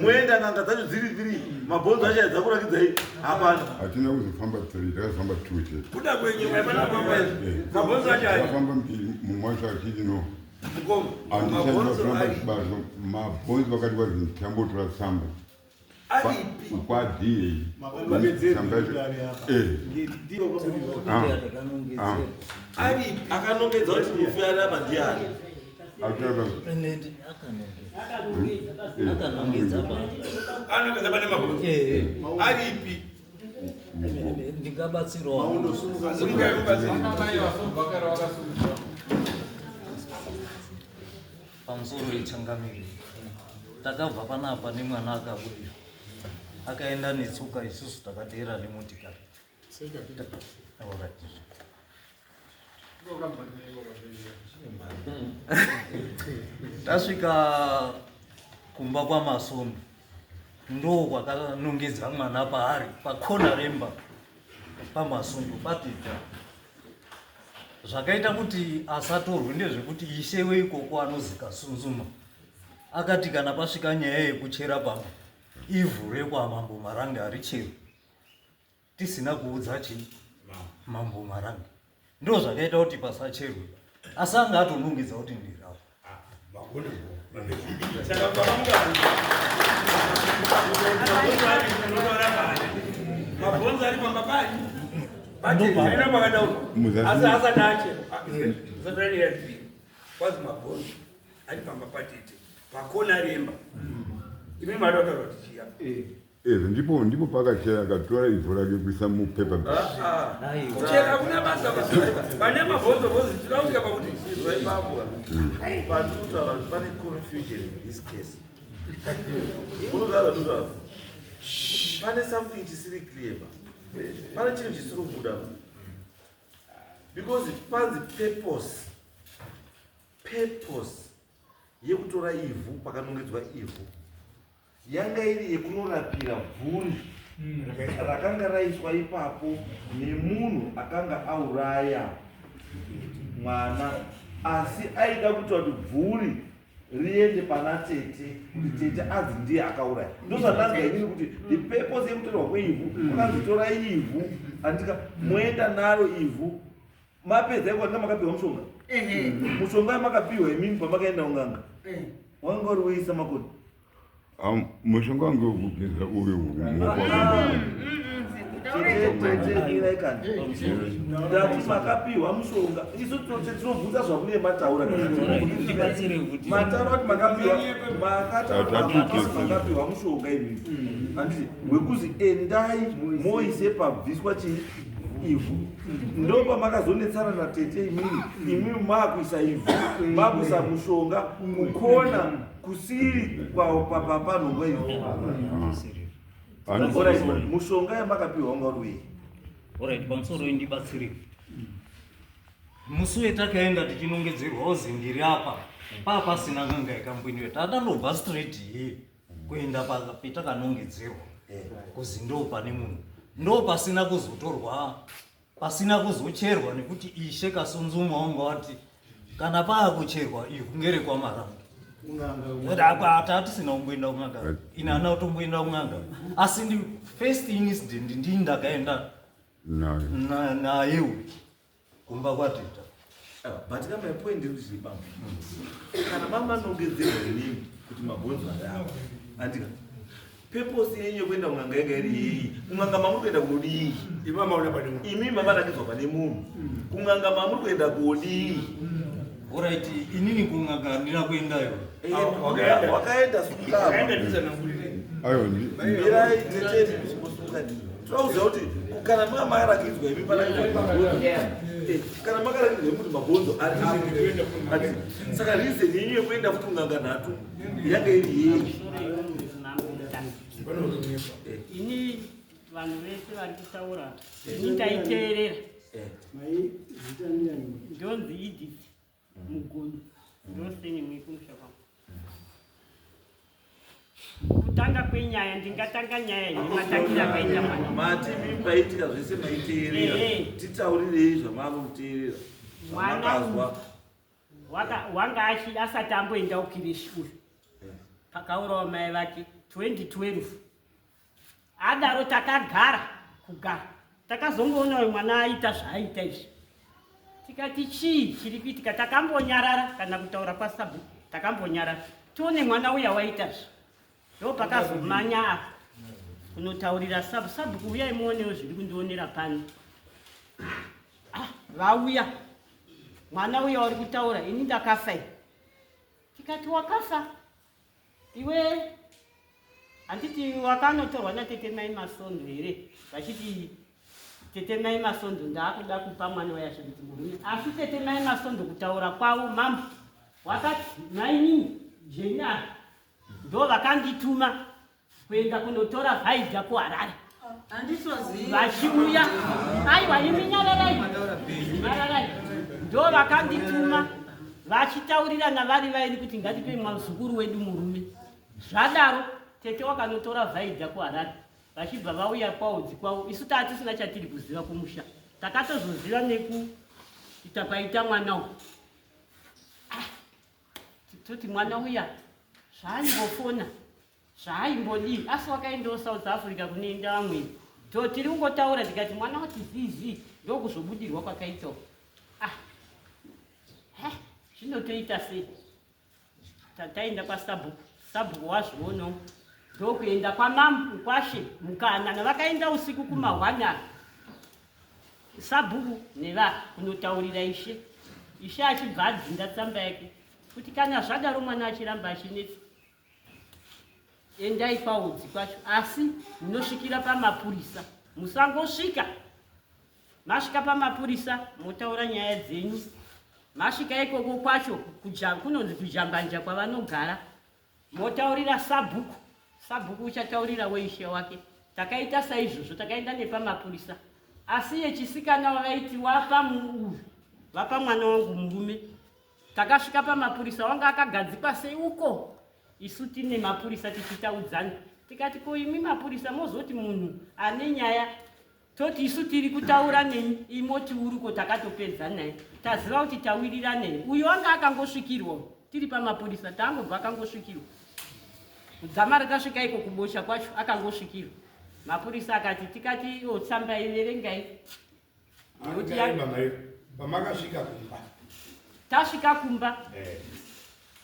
moenda n'anga dzacho dziri three mabhonzo acho adzakurakidzai hapana
hatina kuzofamba three takazofamba two chete
kuda kwenyu mabhonzo acho
afamba mbiri mumwe wacho achiti no andichaiafamba mabhonzo vakati kwazi tambotora tsamba
Aripi?
Kwadii?
Aripi?
Akanongedza kuti mufi ari apa ndiani?
Anongedza pane mabhonzo. Aripi?
Ndingabatsirawo. Pamusoro yechangamire, takabva panapa nemwana akabudirwa akaenda netsoka, isusu takateera nemotikari. Tasvika kumba kwaMasomi ndo kwakanongedza mwana paari pakona remba paMasondo patita. Zvakaita kuti asatorwe ndezvekuti ishe weikoko anozika Sunzuma akati kana pasvika nyaya yekuchera pamba ivhu rekwamambo Marange haricherwi tisina kuudza chii mambo Marange. Ndo zvakaita kuti pasacherwe, asi anga atonongedza kuti ndirapo.
Mabhonzo ari pamba pani aina pakadaurwa asi asati achera kwazi mabhonzo ari pamba patete pakona remba imi mada kutaura kuti chiya
Ezvo ndipo ndipo pakachera akatora ivhu rake kuisa mupepa bag.
Kuchera hakuna basa pane mabhonzo bhozi tinoda kusvika pakuti
izwa ipapo pandikutaura kuti pane confusion in this case. Unogara ndutaura. Pane something chisiri clear pa. Pane chinhu chisiri kubuda pa. Because panzi purpose. Purpose yekutora ivhu pakanongedzwa ivhu. Yanga iri yekunorapira bvuri rakanga raiswa ipapo nemunhu akanga auraya mwana, asi aida kuita kuti bvuri riende pana tete kuti tete anzi ndiye akauraya. Ndozvandanzwa inini kuti the purpose yekutorwa kweivhu kwakanzi torai ivhu andika moenda naro ivhu mapedza iko andika makapiwa mushonga. Mushonga yamakapiwa imimi pamakaenda kun'anga wanga uri weisa makoni.
Mushonga wangu wekugeza uyu muoko.
Ndati makapiwa mushonga, isu tinobvunza zvamune mataura. Mataura kuti makapiwa, makataura makapiwa mushonga imimi, handiti, wekuzi endai moise pabviswa chii, ivhu. Ndo pamakazonetsana natete imimi, imimi maakuisa ivhu, maakuisa mushonga kukona kusiri panhongwa ivhu. Mushonga yamakapiwa wanga uri wei?
Alright, pamusoro indibatsire. Musi wetakaenda tichinongedzerwa uzi ndiri apa, paa pasina n'anga yakambwiniwe. Tatandobva straight here kuenda petakanongedzerwa kuzi ndo pane munhu, ndo pasina kuzotorwa, pasina kuzocherwa, nekuti ishe Kasunzuma wanga wati kana paakucherwa ivhu ngerekwaMarange. Tatisina kumboenda kun'anga, ini hana kutomboenda kun'anga, asi ndi first incident ndini ndakaenda naye uyu kumba kwateta.
But kama point iri kuti bambo, kana mamanongedzerwa inini kuti mabhonzo ari awa, andika purpose yenyu yekuenda kun'anga yanga iri yei? Kun'anga mamuri kuenda kunodii? Imi mamarakidzwa pane munhu, kun'anga mamuri kuenda kodii?
Alright, inini kun'anga handina kuendayo.
Wakaenda, sukama. Mirai teteni, musunga. Tinokuziva kuti kana manga makarakidzwa imi parakidzwa mabhonzo, kana makarakidzwa imi kuti mabhonzo ari apo, saka reason yenyu yekuenda futi kun'anga nhatu yanga iri yei?
Ini vanhu vese vari kutaura, ini ndaiteerera. Ndonzi Edith Mugoni, ndosene kumusha kwangu. Kutanga kwenyaya, ndingatanga nyaya iyi matangira akaita mwana.
Mati mimi paitika zvese maiteerera. Titaurirei zvamava kuteerera.
Mwana
zvamakazwa.
Wanga asati amboenda kukireshi uyu, pakaurawa mai vake 2012. Adaro takagara kugara, takazongoona uyu mwana aita zvaaita izvi, tikati chii chiri kuitika? Takambonyarara kana kutaura kwasabu, takambonyarara tione mwana uya waita zvi. Ndo pakazomanya apa kunotaurira sabu, sabhuku uyai muonewo zviri kundionera pano. Ah, vauya, mwana uya uri kutaura, ini ndakafa ini. Tikati wakafa iwe? Handiti wakanotorwa natete mai Masondo here? Vachiti tete mai Masondo ndaakuda kupa mwana wayashe kuti murume. Asi tete mai Masondo kutaura kwavo, mambo, wakati mainini Jena ndo vakandituma kuenda kunotora Vaidha kuHarare vachiuya. Aiwa, imi nyararai, nyararai. Ndo vakandituma vachitaurirana vari vairi kuti ngatipe muzukuru wedu murume. Zvadaro tete wakanotora Vaidha kuHarare, vachibva vauya kwaudzi kwavo. Isu taa tisina chatiri kuziva kumusha, takatozoziva nekuita kwaita mwana uyu. Ah, toti mwana uya zvaaingofona, zvaaimbodii, asi wakaendawo South Africa kunoenda vamweni. To tiri kungotaura, tikati mwana wati zii, ndokuzobudirwa kwakaitawo. Ah, zvinotoita sei? Taenda kwasabhuku, sabhuku wazvionawo, ndokuenda kwamambo kwashe Mukanana. Vakaenda usiku kumahwanana, sabhuku neva kunotaurira ishe. Ishe achibva adzinda tsamba yake kuti kana zvadaro mwana achiramba achinetsa, endai kwaudzi kwacho, asi munosvikira pamapurisa. Musangosvika. Masvika pamapurisa motaura nyaya dzenyu. Masvika ikoko kwacho kunonzi kujambanja kwavanogara, motaurira sabhuku, sabhuku uchataurira weishe wake. Takaita saizvozvo, takaenda nepamapurisa, asi yechisikana wavaiti wapa uyu, vapa mwana wangu murume. Takasvika pamapurisa, wanga akagadzikwa sei uko, isu tine mapurisa tichitaudzana. Tikati ko imi mapurisa mozoti munhu ane nyaya, toti isu tiri kutaura nemi, imoti uriko, takatopedza naye, taziva kuti tawirira naye. Uyu wanga akangosvikirwa tiri pamapurisa, tangobva akangosvikirwa kudzamara tasvika iko kubosha kwacho, akangosvikirwa. Mapurisa akati, tikati o tsamba iverengai.
Nekuti pamakasvika kumba
Tasvika kumba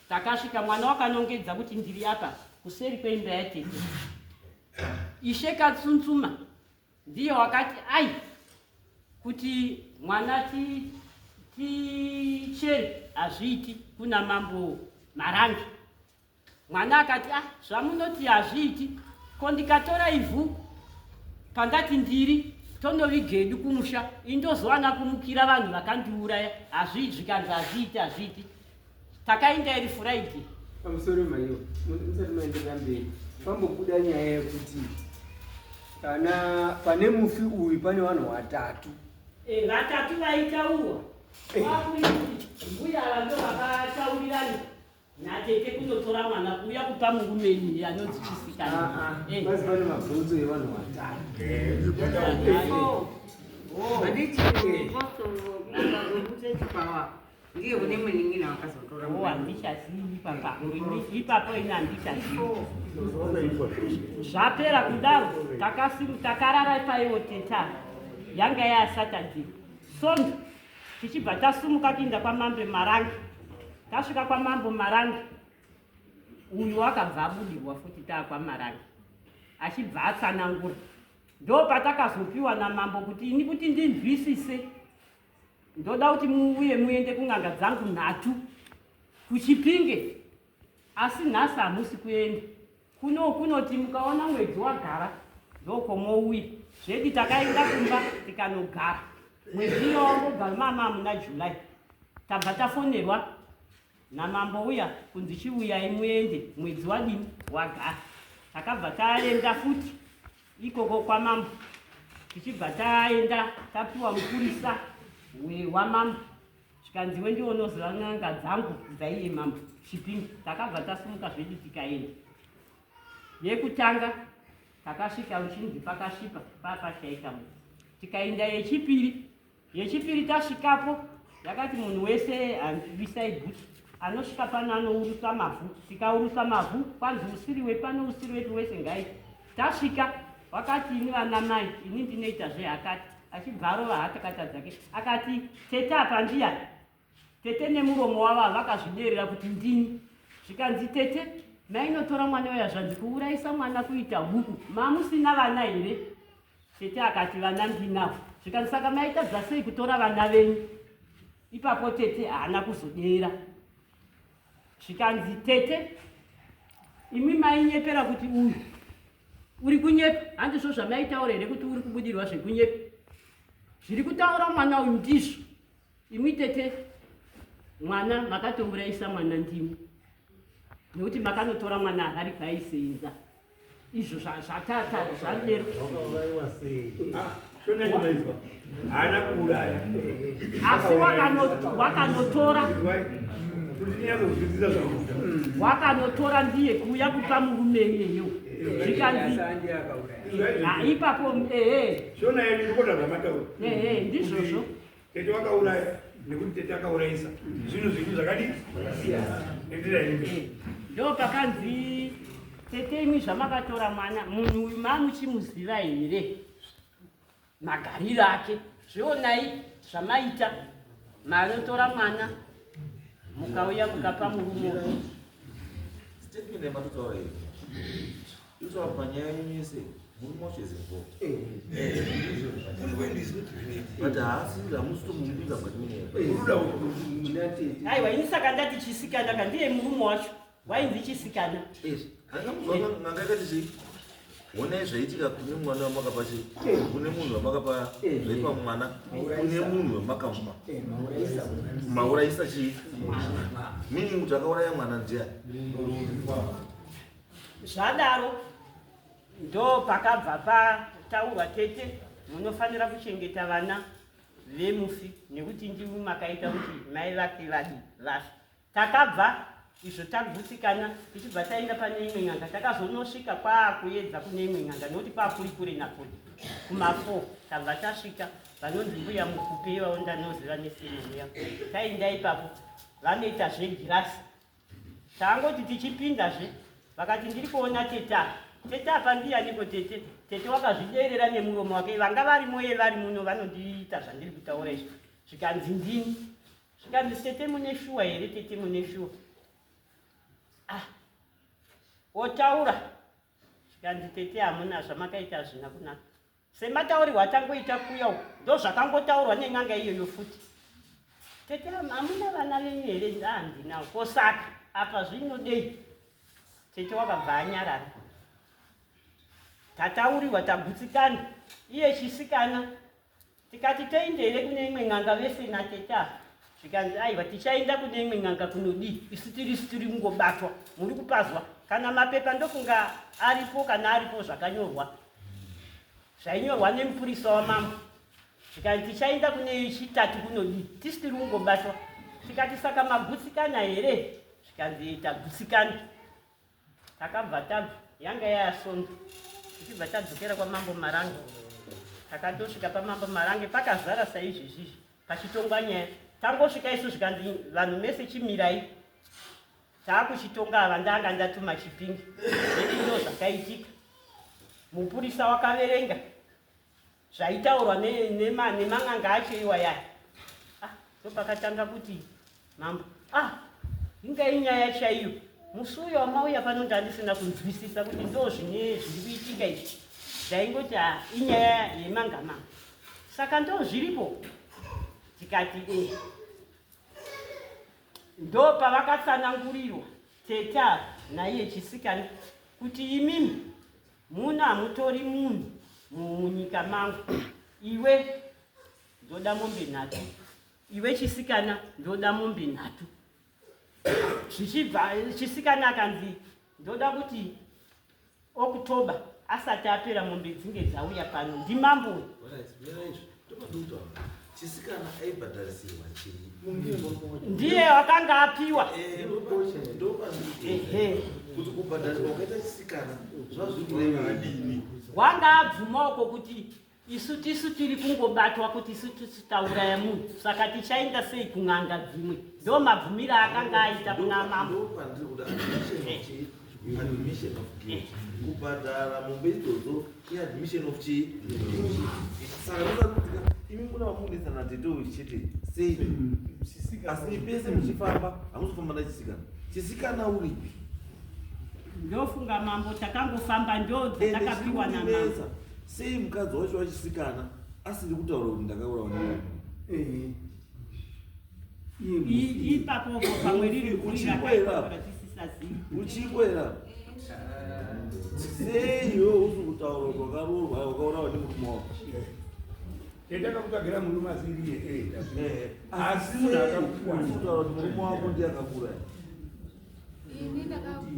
takasvika mwana wakanongedza kuti ndiri apa kuseri kweimba yatete. Ishe Katsuntsuma ndiye wakati ai kuti mwana tichere hazviiti kuna mambo Marange. Mwana akati ah, zvamunoti hazviiti, ko ndikatora ivhu pandati ndiri tonovigedu kumusha, indozowana kumukira vanhu vakandiuraya, hazviiti. Zvikanzi hazviiti, hazviiti. Takaenda iri Friday.
Pamusoro maiyo, musati maenderera mberi, pambobuda nyaya yekuti kana pane mufi uyu pane vanhu vatatu.
Vatatu vaitaurwa kwakuiti mbuya ava ndo vakataurirana natete kunotora mwana kuuya kupa murume iyi anonzi chisikana.
Bazi pane mabvunzo evanhu vatatu.
Ndiye une munin'ina wakazotora.
Oh, handichazivi ipapa. Ipapo ini handichazivi. Zvapera kudaro takarara paiwo teta yanga yaSaturday. Sondo tichibva tasumuka kuinda kwaMambo Marange. Tasvika kwaMambo Marange, uyu akabva abudirwa futi taakwaMarange achibva atsanangura. Ndo patakazopiwa namambo kuti ini kuti ndinzwisise ndoda kuti muuye muende kun'anga dzangu nhatu kuChipinge, asi nhasi hamusi kuenda kuno, kunoti mukaona mwedzi wagara ndokomouya. Zvedi takaenda kumba tikanogara mwedzi iyo wangogara mama muna July. Tabva tafonerwa namambo uya kunzi chiuyai muende mwedzi wadini wagara. Takabva taenda futi ikoko kwamambo, tichibva taenda tapiwa mupurisa wamambo, zvikanzi iwe ndiwe unoziva n'anga dzangu dzaiye mambo Chipinge. Takabva tasumuka zvedu tikaenda. Yekutanga takasvika uchinzi pakasvipa papashaika munhu. Tikaenda yechipiri, yechipiri tasvikapo yakati munhu wese handibisai bhutsu, anosvika pano anourusa mavhu. Tikaurusa mavhu kwanzi usiri wepano usiri wepi wese ngaiti. Tasvika wakati ini vana mai ini ndinoita zvehakati, achibva arova hatakata dzake akati tete apa ndiyani? Tete nemuromo wavo vakazviderera kuti ndini. Zvikanzi tete mainotora mwana uya, zvanzi kuurayisa mwana kuita huku, mamusina vana here? Tete akati vana ndinavo. Zvikanzi saka maitadza sei kutora vana venyu? Ipapo tete haana kuzodera. Zvikanzi tete imi mainyepera kuti uyu uri kunyepa, handizvo zvamaitaura here kuti uri kubudirwa zvekunyepa? Zviri kutaura mwana uyu ndizvo. Imi tete mwana makatourayisa mwana ndimi, nekuti makanotora mwana ari kwaisenza. Izvo zvatata zvadero.
Haana kuuraya,
asi wakanotora wakanotora ndiye kuuya kupa murume iyeyo. Zvikanzi ipapo ehe
Shona yedu irikota zvamataura.
Ehe, ndizvozvo.
Tete wakauraya nekuti tete akaurayisa zvinhu zvinhu zvakadii endera imi.
Ndo pakanzi tete imi zvamakatora mwana munhu uyu mamuchimuziva here magariro ake? Zvionai zvamaita, manotora mwana mukauya mukapa murume.
Statement yamatotaura iyi inotaura panyaya yenyu yese murume wacho is involved, but haasi hamusi tomumupinza mukati menyaya.
Aiwa, ini saka ndati chisikana ka ndiye murume wacho wainzi chisikana.
N'anga yakati chii? Honai zvaitika kune mwana wamakapa chii, kune munhu wamakapa zvaipa mwana, kune munhu wamakamupa maurayisa chii, meaning kuti akauraya mwana ndiani?
Zvadaro ndo pakabva pataurwa tete munofanira kuchengeta vana vemufi nekuti ndimi makaita kuti mai vake vadi vafe. Takabva izvo tagutsikana tichibva taenda pane imwe n'anga. Takazonosvika kwaakuedza kune imwe n'anga nekuti kwakuri kure nakure kuma4. Tabva tasvika vanonzi mbuya Mukupe ivavo ndanoziva nesemo muya. Taenda ipapo vanoita zvegirasi. Tangoti tichipindazve vakati ndiri kuona tete apa. Tete apa ndiyaniko tete? Tete wakazviderera nemuromo wake, vanga varimo ye vari muno vanondiita zvandiri kutaura izvi. Zvikanzi ndini. Zvikanzi tete mune shuwa here tete mune shuwa? Ah, wotaura. Zvikanzi tete hamuna zvamakaita hazvina kunaka. Semataurirwo atangoita kuya uku ndozvakangotaurwa nen'anga iyoyo futi. Tete hamuna vana venyu here? Ah, handinawo. Ko saka apa zvinodei? Tete wakabva anyarara. Tataurirwa tagutsikana. Iye chisikana tikati toenda here kune imwe n'anga vese natete ava zvikanzi aiwa tichaenda kune imwe n'anga kunodii isu tiri isu tiri kungobatwa muri kupazwa kana mapepa ndofunga aripo kana aripo zvakanyorwa zvainyorwa nemupurisa wamambo zvikanzi tichaenda kune chitatu kunodii tisi tiri kungobatwa tikati saka magutsikana here zvikanzi tagutsikana Takabva tabva yanga yaasondo tichibva tadzokera kwamambo Marange. Takatosvika pamambo Marange pakazara saizvezvizvi pachitongwa nyaya. Tangosvika isu zvikanzi vanhu mese chimirai taakuchitonga ava ndanga ndatuma chipingi zvedu ndo zvakaitika. Mupurisa wakaverenga zvaitaurwa neman'anga acho iwayaya ah, ndopakatanga kuti mambo ah inga inyaya chaiyo musi uyo wamauya pano ndandisina kunzwisisa kuti ndo zvine zviri kuitika izvi ndaingoti ah, inyaya yemangamanga saka ndo zviripo tikati e eh. Ndo pavakatsanangurirwa tete ava naiye chisikana kuti imimi muno hamutori munhu munyika mangu iwe ndoda mombe nhatu iwe chisikana ndoda mombe nhatu zvichibva chisikana akanzi ndoda kuti October asati apera mombe dzinge dzauya pano ndimambo uyu.
Chisikana aibhadharisirwa chii?
Ndiye wakanga apiwa.
Eh, kuti kubhadhariswa kwakaita chisikana zvazvikurevadini?
Wanga abvuma uko kuti isu tisu tiri kungobatwa kuti isu tisu tauraya munhu saka tichaenda sei kun'anga dzimwe ndo mabvumiro akanga aita kuna mambo
admission of guilt kubhadhara mombe idzodzo iadmission of chii saka nosakutika imi muna vamunetsana tete uyu chete sei asi pese muchifamba hamuzofamba nachisikana chisikana uripi
Ndofunga mambo takangofamba ndo dzatakapiwa namambo.
Sei mukadzi wacho wachisikana asiri kutaura kuti ndakaurawa nemurume?
Ipapo pamwe riri guri rakaitaura tisisazivi.
Uchiko here apa? Sei iwe usi kutaura kuti wakaroorwa wakaurawa nemurume wako?
Tete akakutsvagira murume asiri iye. Eh, asi munhu akakuwana.
Kutaura kuti murume wako ndiye akakuuraya.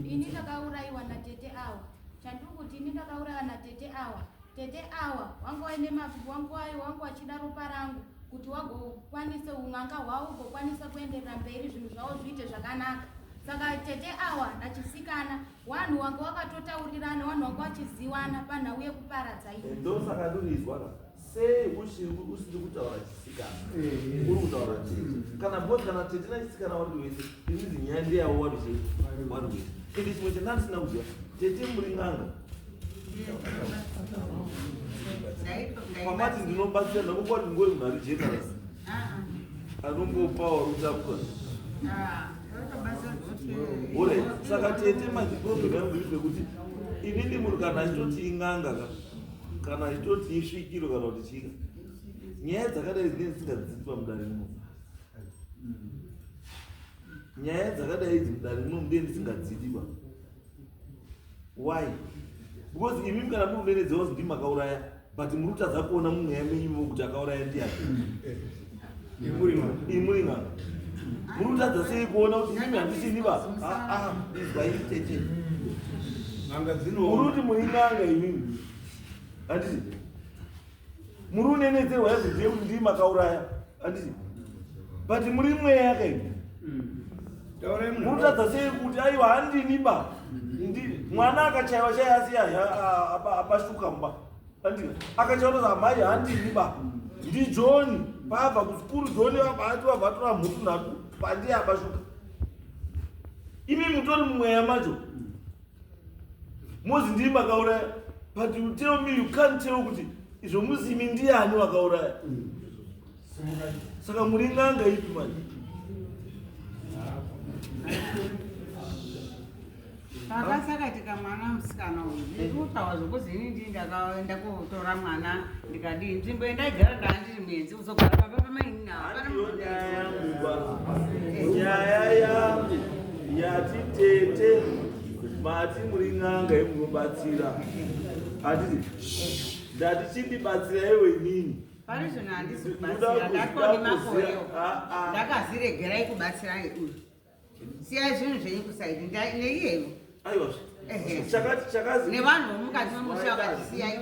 Ini ndakaurayiwa natete awa chandiri kuti ini ndakaurayiwa natete awa tete awa wanga waine wangu wangu wachida ropa rangu kuti wagokwanise un'anga hwavo ugokwanisa kuenderera mberi zvinhu zvavo zviite zvakanaka saka tete awa nachisikana wanhu wanga wakatotaurirana wanhu wanga wachiziwana panhau yekuparadza iyi
ndosaka ndonizwa Sei usiri usiri kutaura chisikana? Uri kutaura tete. Kana both kana tete na chisikana wari wese, inzi nyaya ndeyawo wari chete. Wari wese. Ende chimwe chandandisina kuziva, tete muri n'anga. Pamati ndinobatsira ndakupa kuti ngori munhu ari generous. Anongopa wari kutambura. Ore, saka tete manje problem yangu iri pekuti inini munhu kana achitoti in'anga ka kana achitoti isvikiro kana kuti chika nyaya dzakadai dzinenge dzisingadzidziswa mudare muno nyaya dzakadai idzi mudare muno mudee ndisingadzidi ba why because imimi kana muri kudenedzewa kuti ndimi makauraya but muri kutadza kuona mumweya menyu mo kuti akauraya ndiyani imuri n'anga muri kutadza sei kuona kuti imimi handisini ba ah, ah, izwai tete muri kuti muri n'anga imimi handiti muri unenedzerwa everyday kuti ndii makauraya handiti but muri mweya kaimi muri kutadza sei kuti aiwa handini ba mwana akachaiwa chai asi abashuka mba Andina akachaona za mai handini ba. Ndi John paabva kuchikuru John vabva ati vabva atora mhutu nhatu pandiye abashuka. Imi mutori mumweya macho. Mozi ndii makauraya but you tell me you can't tell kuti izvo muzimi ndiyani wakauraya. Saka muri n'anga ipi manje?
Pakasakatika mwana musikana uyu ndikutaura zvokuzi ini ndii ndakaenda kotora mwana ndikadii nzvimbo yendaigara ndaa ndiri muenzi kuzogara pamba pamainini
Handiyo nyaya yangu ba. Nyaya yangu yati tete mati muri n'anga yemunobatsira. Handiti ndati chindibatsira iwe inini.
Pari zvino handisi kubatsira ndatone makorewo ndakaziregerai kubatsira uyu. Siyai zvinhu zvenyu kusaidi neiyeyo.
Aiwa. Chakati chakazi
nevanhu vomukati memusha vakati siyai.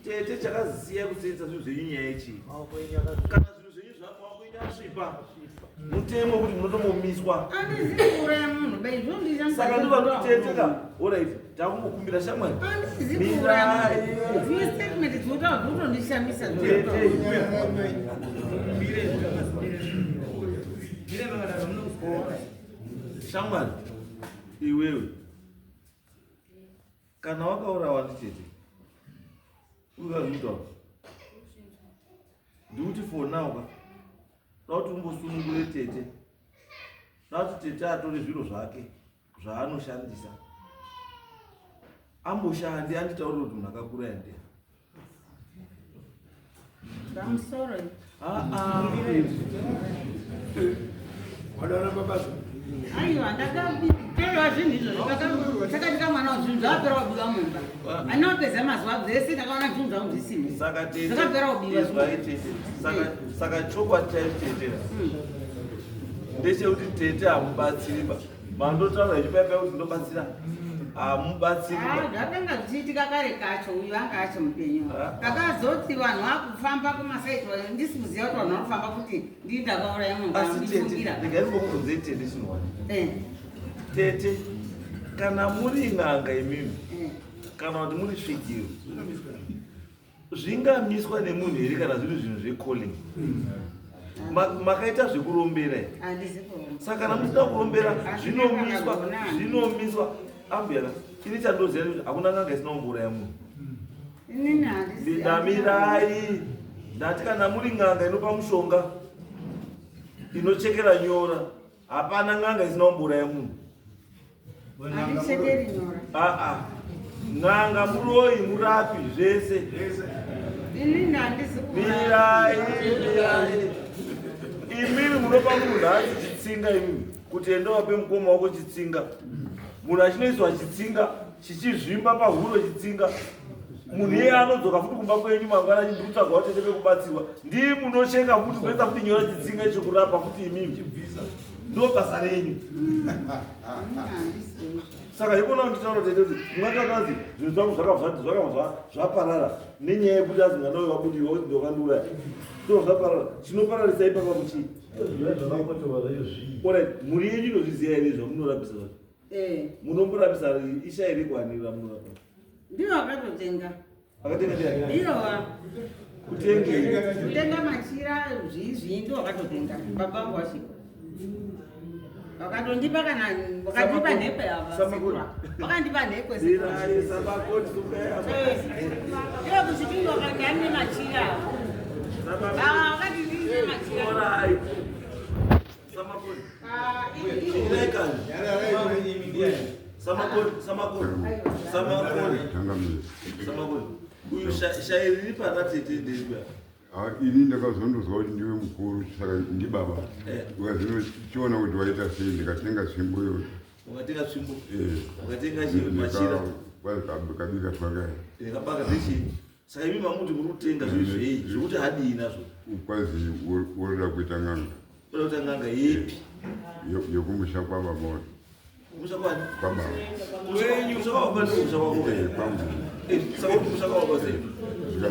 Tete chakazi siyai kusenza zvinhu zvenyu nyaya yechii? Kana zvinhu zvenyu zvamaoko enyu asvipa mutemo wekuti munotombomiswa.
Andizivi kuuraya munhu bai zvondishamisa.
Saka ndovanoti tete ka alright takungokumbira shamwari.
Andizivi kuuraya munhu. Dzimwe statement dzinotaura dzinotondishamisa.
Tete. Shamwari iwewe kana wakaurawa nditete urikazviitaura ndikuti for now ka da kuti umbosunungure tete da kuti tete atore zviro zvake zvaanoshandisa amboshandi anditaurire kuti munhu akakuraya ndiani
Pamusoro.
Wadaona baba.
Aiwa ndakatewa zvinhu izvozvo takatika mwana zvinhu zvakapera kubiwa mumba. Andinopedza mazuva zvese ndakaona zvinhu zvangu zvisimo.
Saka tete
Zvakapera kubiwa.
Izwai tete. Saka saka chokwadi chaicho tete. Ndechekuti tete hamubatsiri ba. Mandotaura ichipaipai kuti ndobatsira. Hamubatsiri ba.
Ah, zvakanga zvichiitika kare kacho uyu anga achi mupenyu. Takazoti vanhu vakufamba kumasaiti ndisi kuziva kuti vanhu vanofamba kuti ndii ndakauraya munhu
Asi tete
ndifungira.
regai ndingokubvunzei tete chinhu
Eh.
Tete kana muri n'anga imimi kana kuti muri svikiro zvingamiswa nemunhu here kana zviri zvinhu zvecalling makaita zvekurombera here?
Handizi kuromba.
Saka kana musina kurombera zvinomiswa zvinomiswa ambuyaka ini chandoziva ndekuti hakuna n'anga isina kumbouraya munhu.
Inini handisi.
Ndamirai ndati kana muri n'anga inopa mushonga inochekera nyora hapana n'anga isina kumbouraya munhu.
Handichekeri nyora.
Aa n'anga muroyi murapi zvese.
Inini handisi
Mirai, mirai. Imimi munopa munhu nhasi chitsinga imimi kuti enda wape mukoma wako chitsinga. Munhu achinoiswa chitsinga chichizvimba pahuro chitsinga. Munhu iye anodzoka futi kumba kwenyu mangwana achindi kutsvaga watete pekubatsirwa. Ndii munocheka futi kunoisa futi nyora chitsinga chekurapa futi imimi. Ndo basa renyu. Saka ikona nditaura tete kuti mungatakanzi zvinhu zvangu zvakabva zvakabva zvaparara nenyaya yekuti azi mwana uyu wabudirwa kuti ndokandiuraya ndo zvaparara chinopararisa ipapa kuchii? Alright, mhuri yenyu inozviziva here zvamunorapisa zvacho?
Eh.
Munomborapisa isha here kuhanira munorapa?
Ndiyo akatotenga.
Akatenga ndiani?
Ndiyo wa.
Kutengei?
Kutenga machira zvii zvii ndiwo akatotenga. Baba vangu vachiko. Vakatondipa kana vakandipa nhekwe ava.
Samakoni.
Vakandipa nhekwe sekuru.
Mirai samakoni sukai apa.
Ndiyo kuchipingo vakati ane machira ava. Ah, vakati ndine machira.
Alright. Samakoni. Mirai kani. Samakoni, samakoni. Samakoni.
Changamire.
Samakoni. Uyu shairi riri pana tete nderipi apa?
Ah, ini ndakazondozwa kuti ndiwe mukuru saka ndibaba.
Eh.
Ukazinochiona kuti waita sei ndikatenga tsvimbo iyoyo.
Wakatenga tsvimbo.
Eh.
Wakatenga chii machira.
Kabika twakaya.
Ndikabaka zvechii? Saka imi mamuti muri kutenga zvinhu zvei zvekuti hadii nazvo?
Kwazi woda kuita n'anga.
Woda kuita n'anga yepi?
Yekumusha kwababa wako.
Kumusha kwani?
Kwababa.
Kumusha kwababa ndikumusha kwako.
Eh, kwangu.
Eh, saka uri kumusha kwababa sei?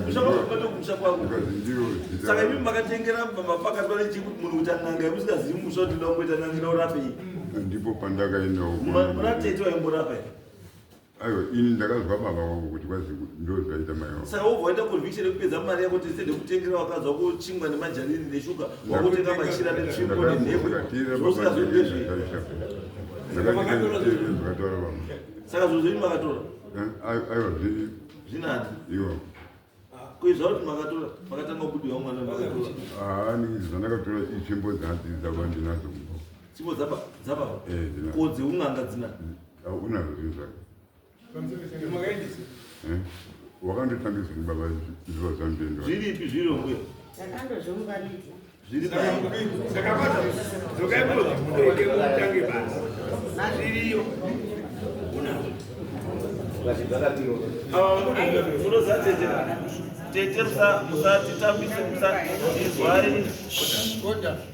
Kumusha kwababa ndikumusha kwako.
Ndiro zita.
Saka imi makatengera mapakatwa nechii kuti munhu kuita n'anga yemusingazivi musha kuti ndoda kumboita n'anga inourapei?
Ndipo pandakaendawo.
Muna tete waimborapa here?
Aiwa, ini ndakazwa baba wako kuti kwazi ndo zvaita mai wako.
Saka wobva waita conviction yekupedza mari yako tese ndekutengera vakadzi wako chingwa nemajarini neshuga wakutenga machira netsvimbo nenhekwe zvausingazivi ndezvei.
Ndakatera baba.
Saka zvinhu zvenyu makatora
Aiwa, zviri
zvinani?
iwo.
Ko zvakuti makatora makatanga kubudirwa mwana makatora
Ah, ni zvandakatora itsvimbo dzadzi dzakandinadzo kumba.
Tsvimbo dzaba dzababa.
Eh, dzina.
Ko dzeun'anga dzina.
Ah, Unazo zvinhu zvake. Eh, Wakandotangisa ni baba zuva zvandienda.
Zviripi zviro mbuya?
Takandozviunganidza.
Zviri
Saka basa dzokai munoke mutange basa. Zviriyo.
Munoziva tete tete musatitambise musaizwai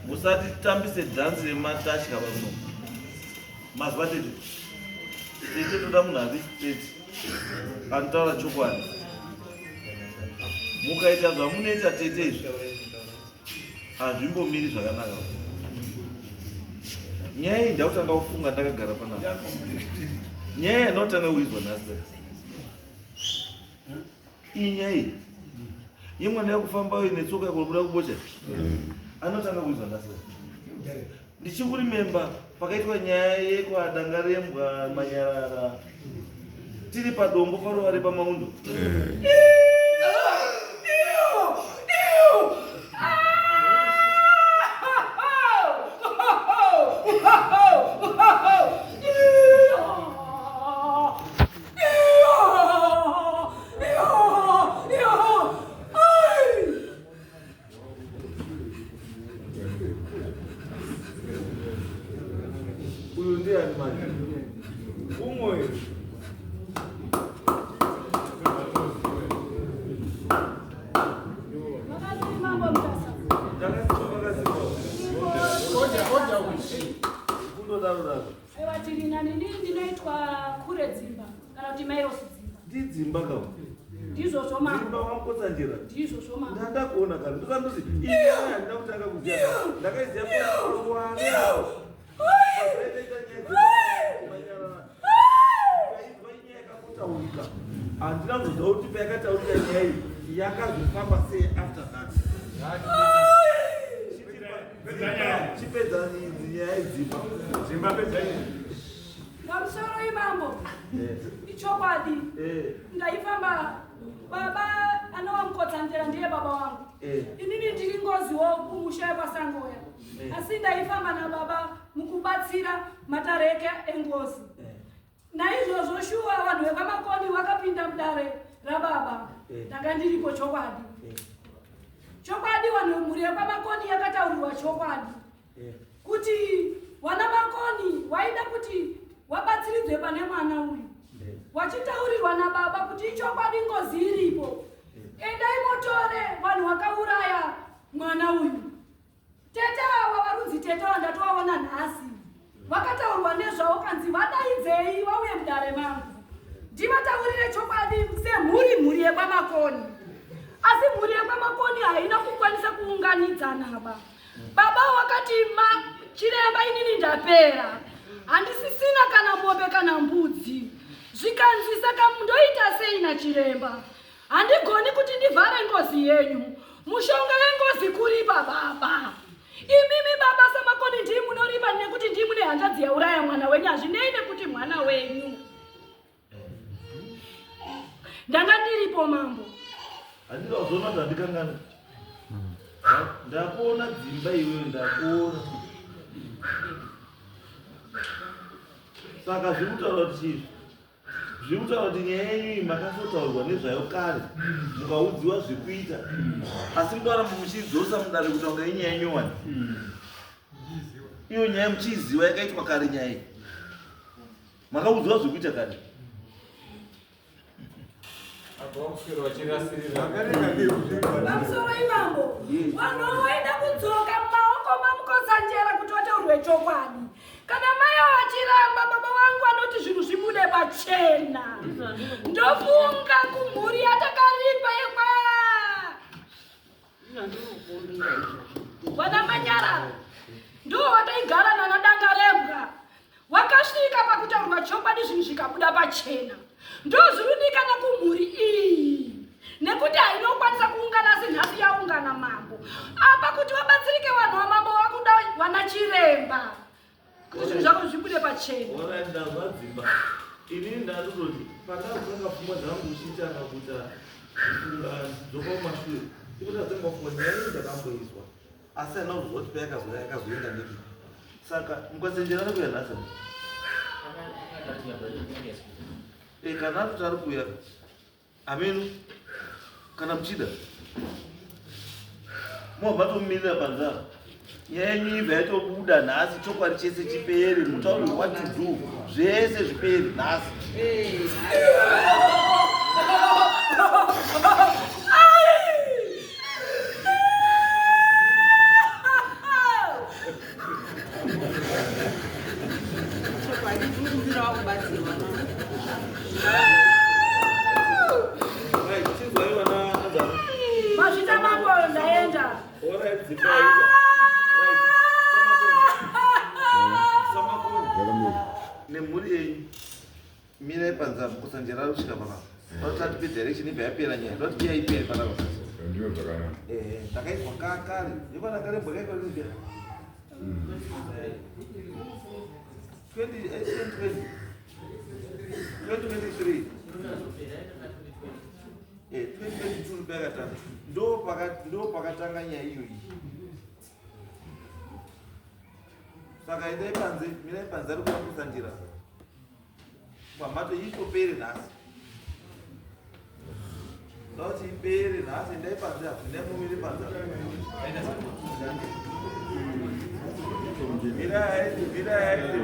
musatitambise dhanzi rematatya pano mazuva tete tete toda munhu ari straight anotaura chokwadi mukaita zvamunoita tete izvi hazvimbomiri zvakanaka nyaya iyi ndakutanga kufunga ndakagara panapa nyaya yanotanga kuizwa nhasi iyi nyaya iyi yemwana yakufamba netsoka yakunobuda kubocha anotanga kuizwa nhasi ndichikurimemba pakaitwa nyaya yekwadangarembwa manyarara tiri padombo paruva repamaundo uyu ndiani manje
Umwe.
Makadii mambo Mutasa?
Kundodaro daro.
Aiwa tiri nani ndini ndinoitwa Kure Dzimba kana kuti Mairosi Dzimba.
Ndidzimba ka.
Ndizvozvo mambo.
Dzimba wamukotsanjera.
Ndizvozvo mambo.
Ndandakuona kare. Ndosandoti iyi nyaya handina kutanga kuziva. Ndakaiziva paruware. Taurika. Handina kuziva kuti payakataurika nyaya iyi yakazofamba sei after that. Chipedza nyaya dzimba.
Dzimba pedza nyaya.
Pamusoro imambo. Ichokwadi. Ndaifamba baba anova Mukotsanjera ndiye baba wangu. Inini ndiri ngoziwo kumusha wekwaSangoya. Asi ndaifamba nababa mukubatsira matareke engozi. Naizvozvo shuwa vanhu vekwaMakoni vakapinda mudare rababa. Ndanga ndiripo chokwadi. Chokwadi vanhu mhuri yekwaMakoni yakataurirwa chokwadi. Kuti wana Makoni waida kuti wabatsiridzwe pane mwana uyu. Wachitaurirwa nababa kuti ichokwadi ngozi iripo. Endai motore vanhu vakauraya mwana uyu. Tete ava varunzi tete vandatovaona nhasi vakataurwa nezvavo kanzi vadaidzei vauye mudare mangu ndivataurire chokwadi semhuri mhuri yekwaMakoni. Asi mhuri yekwaMakoni haina kukwanisa kuunganidzana ba. Baba wakati ma chiremba inini ndapera handisisina kana mombe kana mbudzi. Zvikanzi saka ndoita sei nachiremba? Handigoni kuti ndivhare ngozi yenyu. Mushonga wengozi kuripa baba. Imimi baba saMakoni ndii munoripa nekuti ndii mune hanzvadzi yauraya mwana wenyu hazvinei nekuti mwana wenyu. Ndanga ndiripo mambo.
Handina kuzoona kuti handikangani. Ndakuona dzimba iwewe ndakuona. Saka zviri kutaura kuti chii? Zviri kutaura kuti nyaya yenyu iyi makasotaurwa nezvayo kare mukaudziwa zvekuita asi mukaramba muchidzosa mudare kuti wanga inyaya nyowani. Iyo nyaya muchiiziva yakaitwa kare nyaya iyi. Makaudziwa zvekuita kare.
Pamusoro imambo. Vanhu vaida kudzoka mumaoko maMukotsanjera kuti vataurwe chokwadi. Kana mai vachiramba baba vangu vanoti zvinhu zvibude pachena. Ndofunga kumhuri yatakaripa yekwa Vana Manyarara ndivo vataigara nana Dangarembwa. Wakasvika pakutaurwa chokwadi zvinhu zvikabuda pachena. Ndozvirudikana kumhuri iyi nekuti hainokwanisa kuungana asi nhasi yaungana mambo. Apa kuti vabatsirike vanhu vamambo vakuda vana chiremba kuti zvinhu zvavo zvibude pachena.
Ora ndazwa dzimba. Inini ndakutoti pandakutanga pfungwa dzangu uchitanga kuita kufunga dzoka kumashure. Iko ndatanga kufunga nyaya iyi ndakamboizwa. Asi handina kuzwa kuti payakazouya yakazoenda nepi. Saka mukachenjera ari kuuya nhasi. Eh, kana atoti ari kuuya ameno kana muchida mobva matomumirira panze apa nyaya yenyu ibva yatobuda nhasi chokwadi chese chipere mutaure what to do zvese zvipere nhasi.
Mazvita mambo ndaenda.
Nemhuri yenyu mirai panze apo kusanjera kusvika panapa vanoti atipe direction ibva yapera nyaya ndoti iya ipere panapa
Ndiyo zvakanaka.
Ehe, ndakaizwa kakare yekwana karembwa kaikwa rinopera 2023 2022 ndakatanga ndo pakatanga nyaya iyoyi. Saka endai panze, mirai panze ari kuda kusanjira pamhato itopere nhasi. Ndauti ipere nhasi, endai panze apo, endai mumire panze apo. Mirai aende, mirai aende.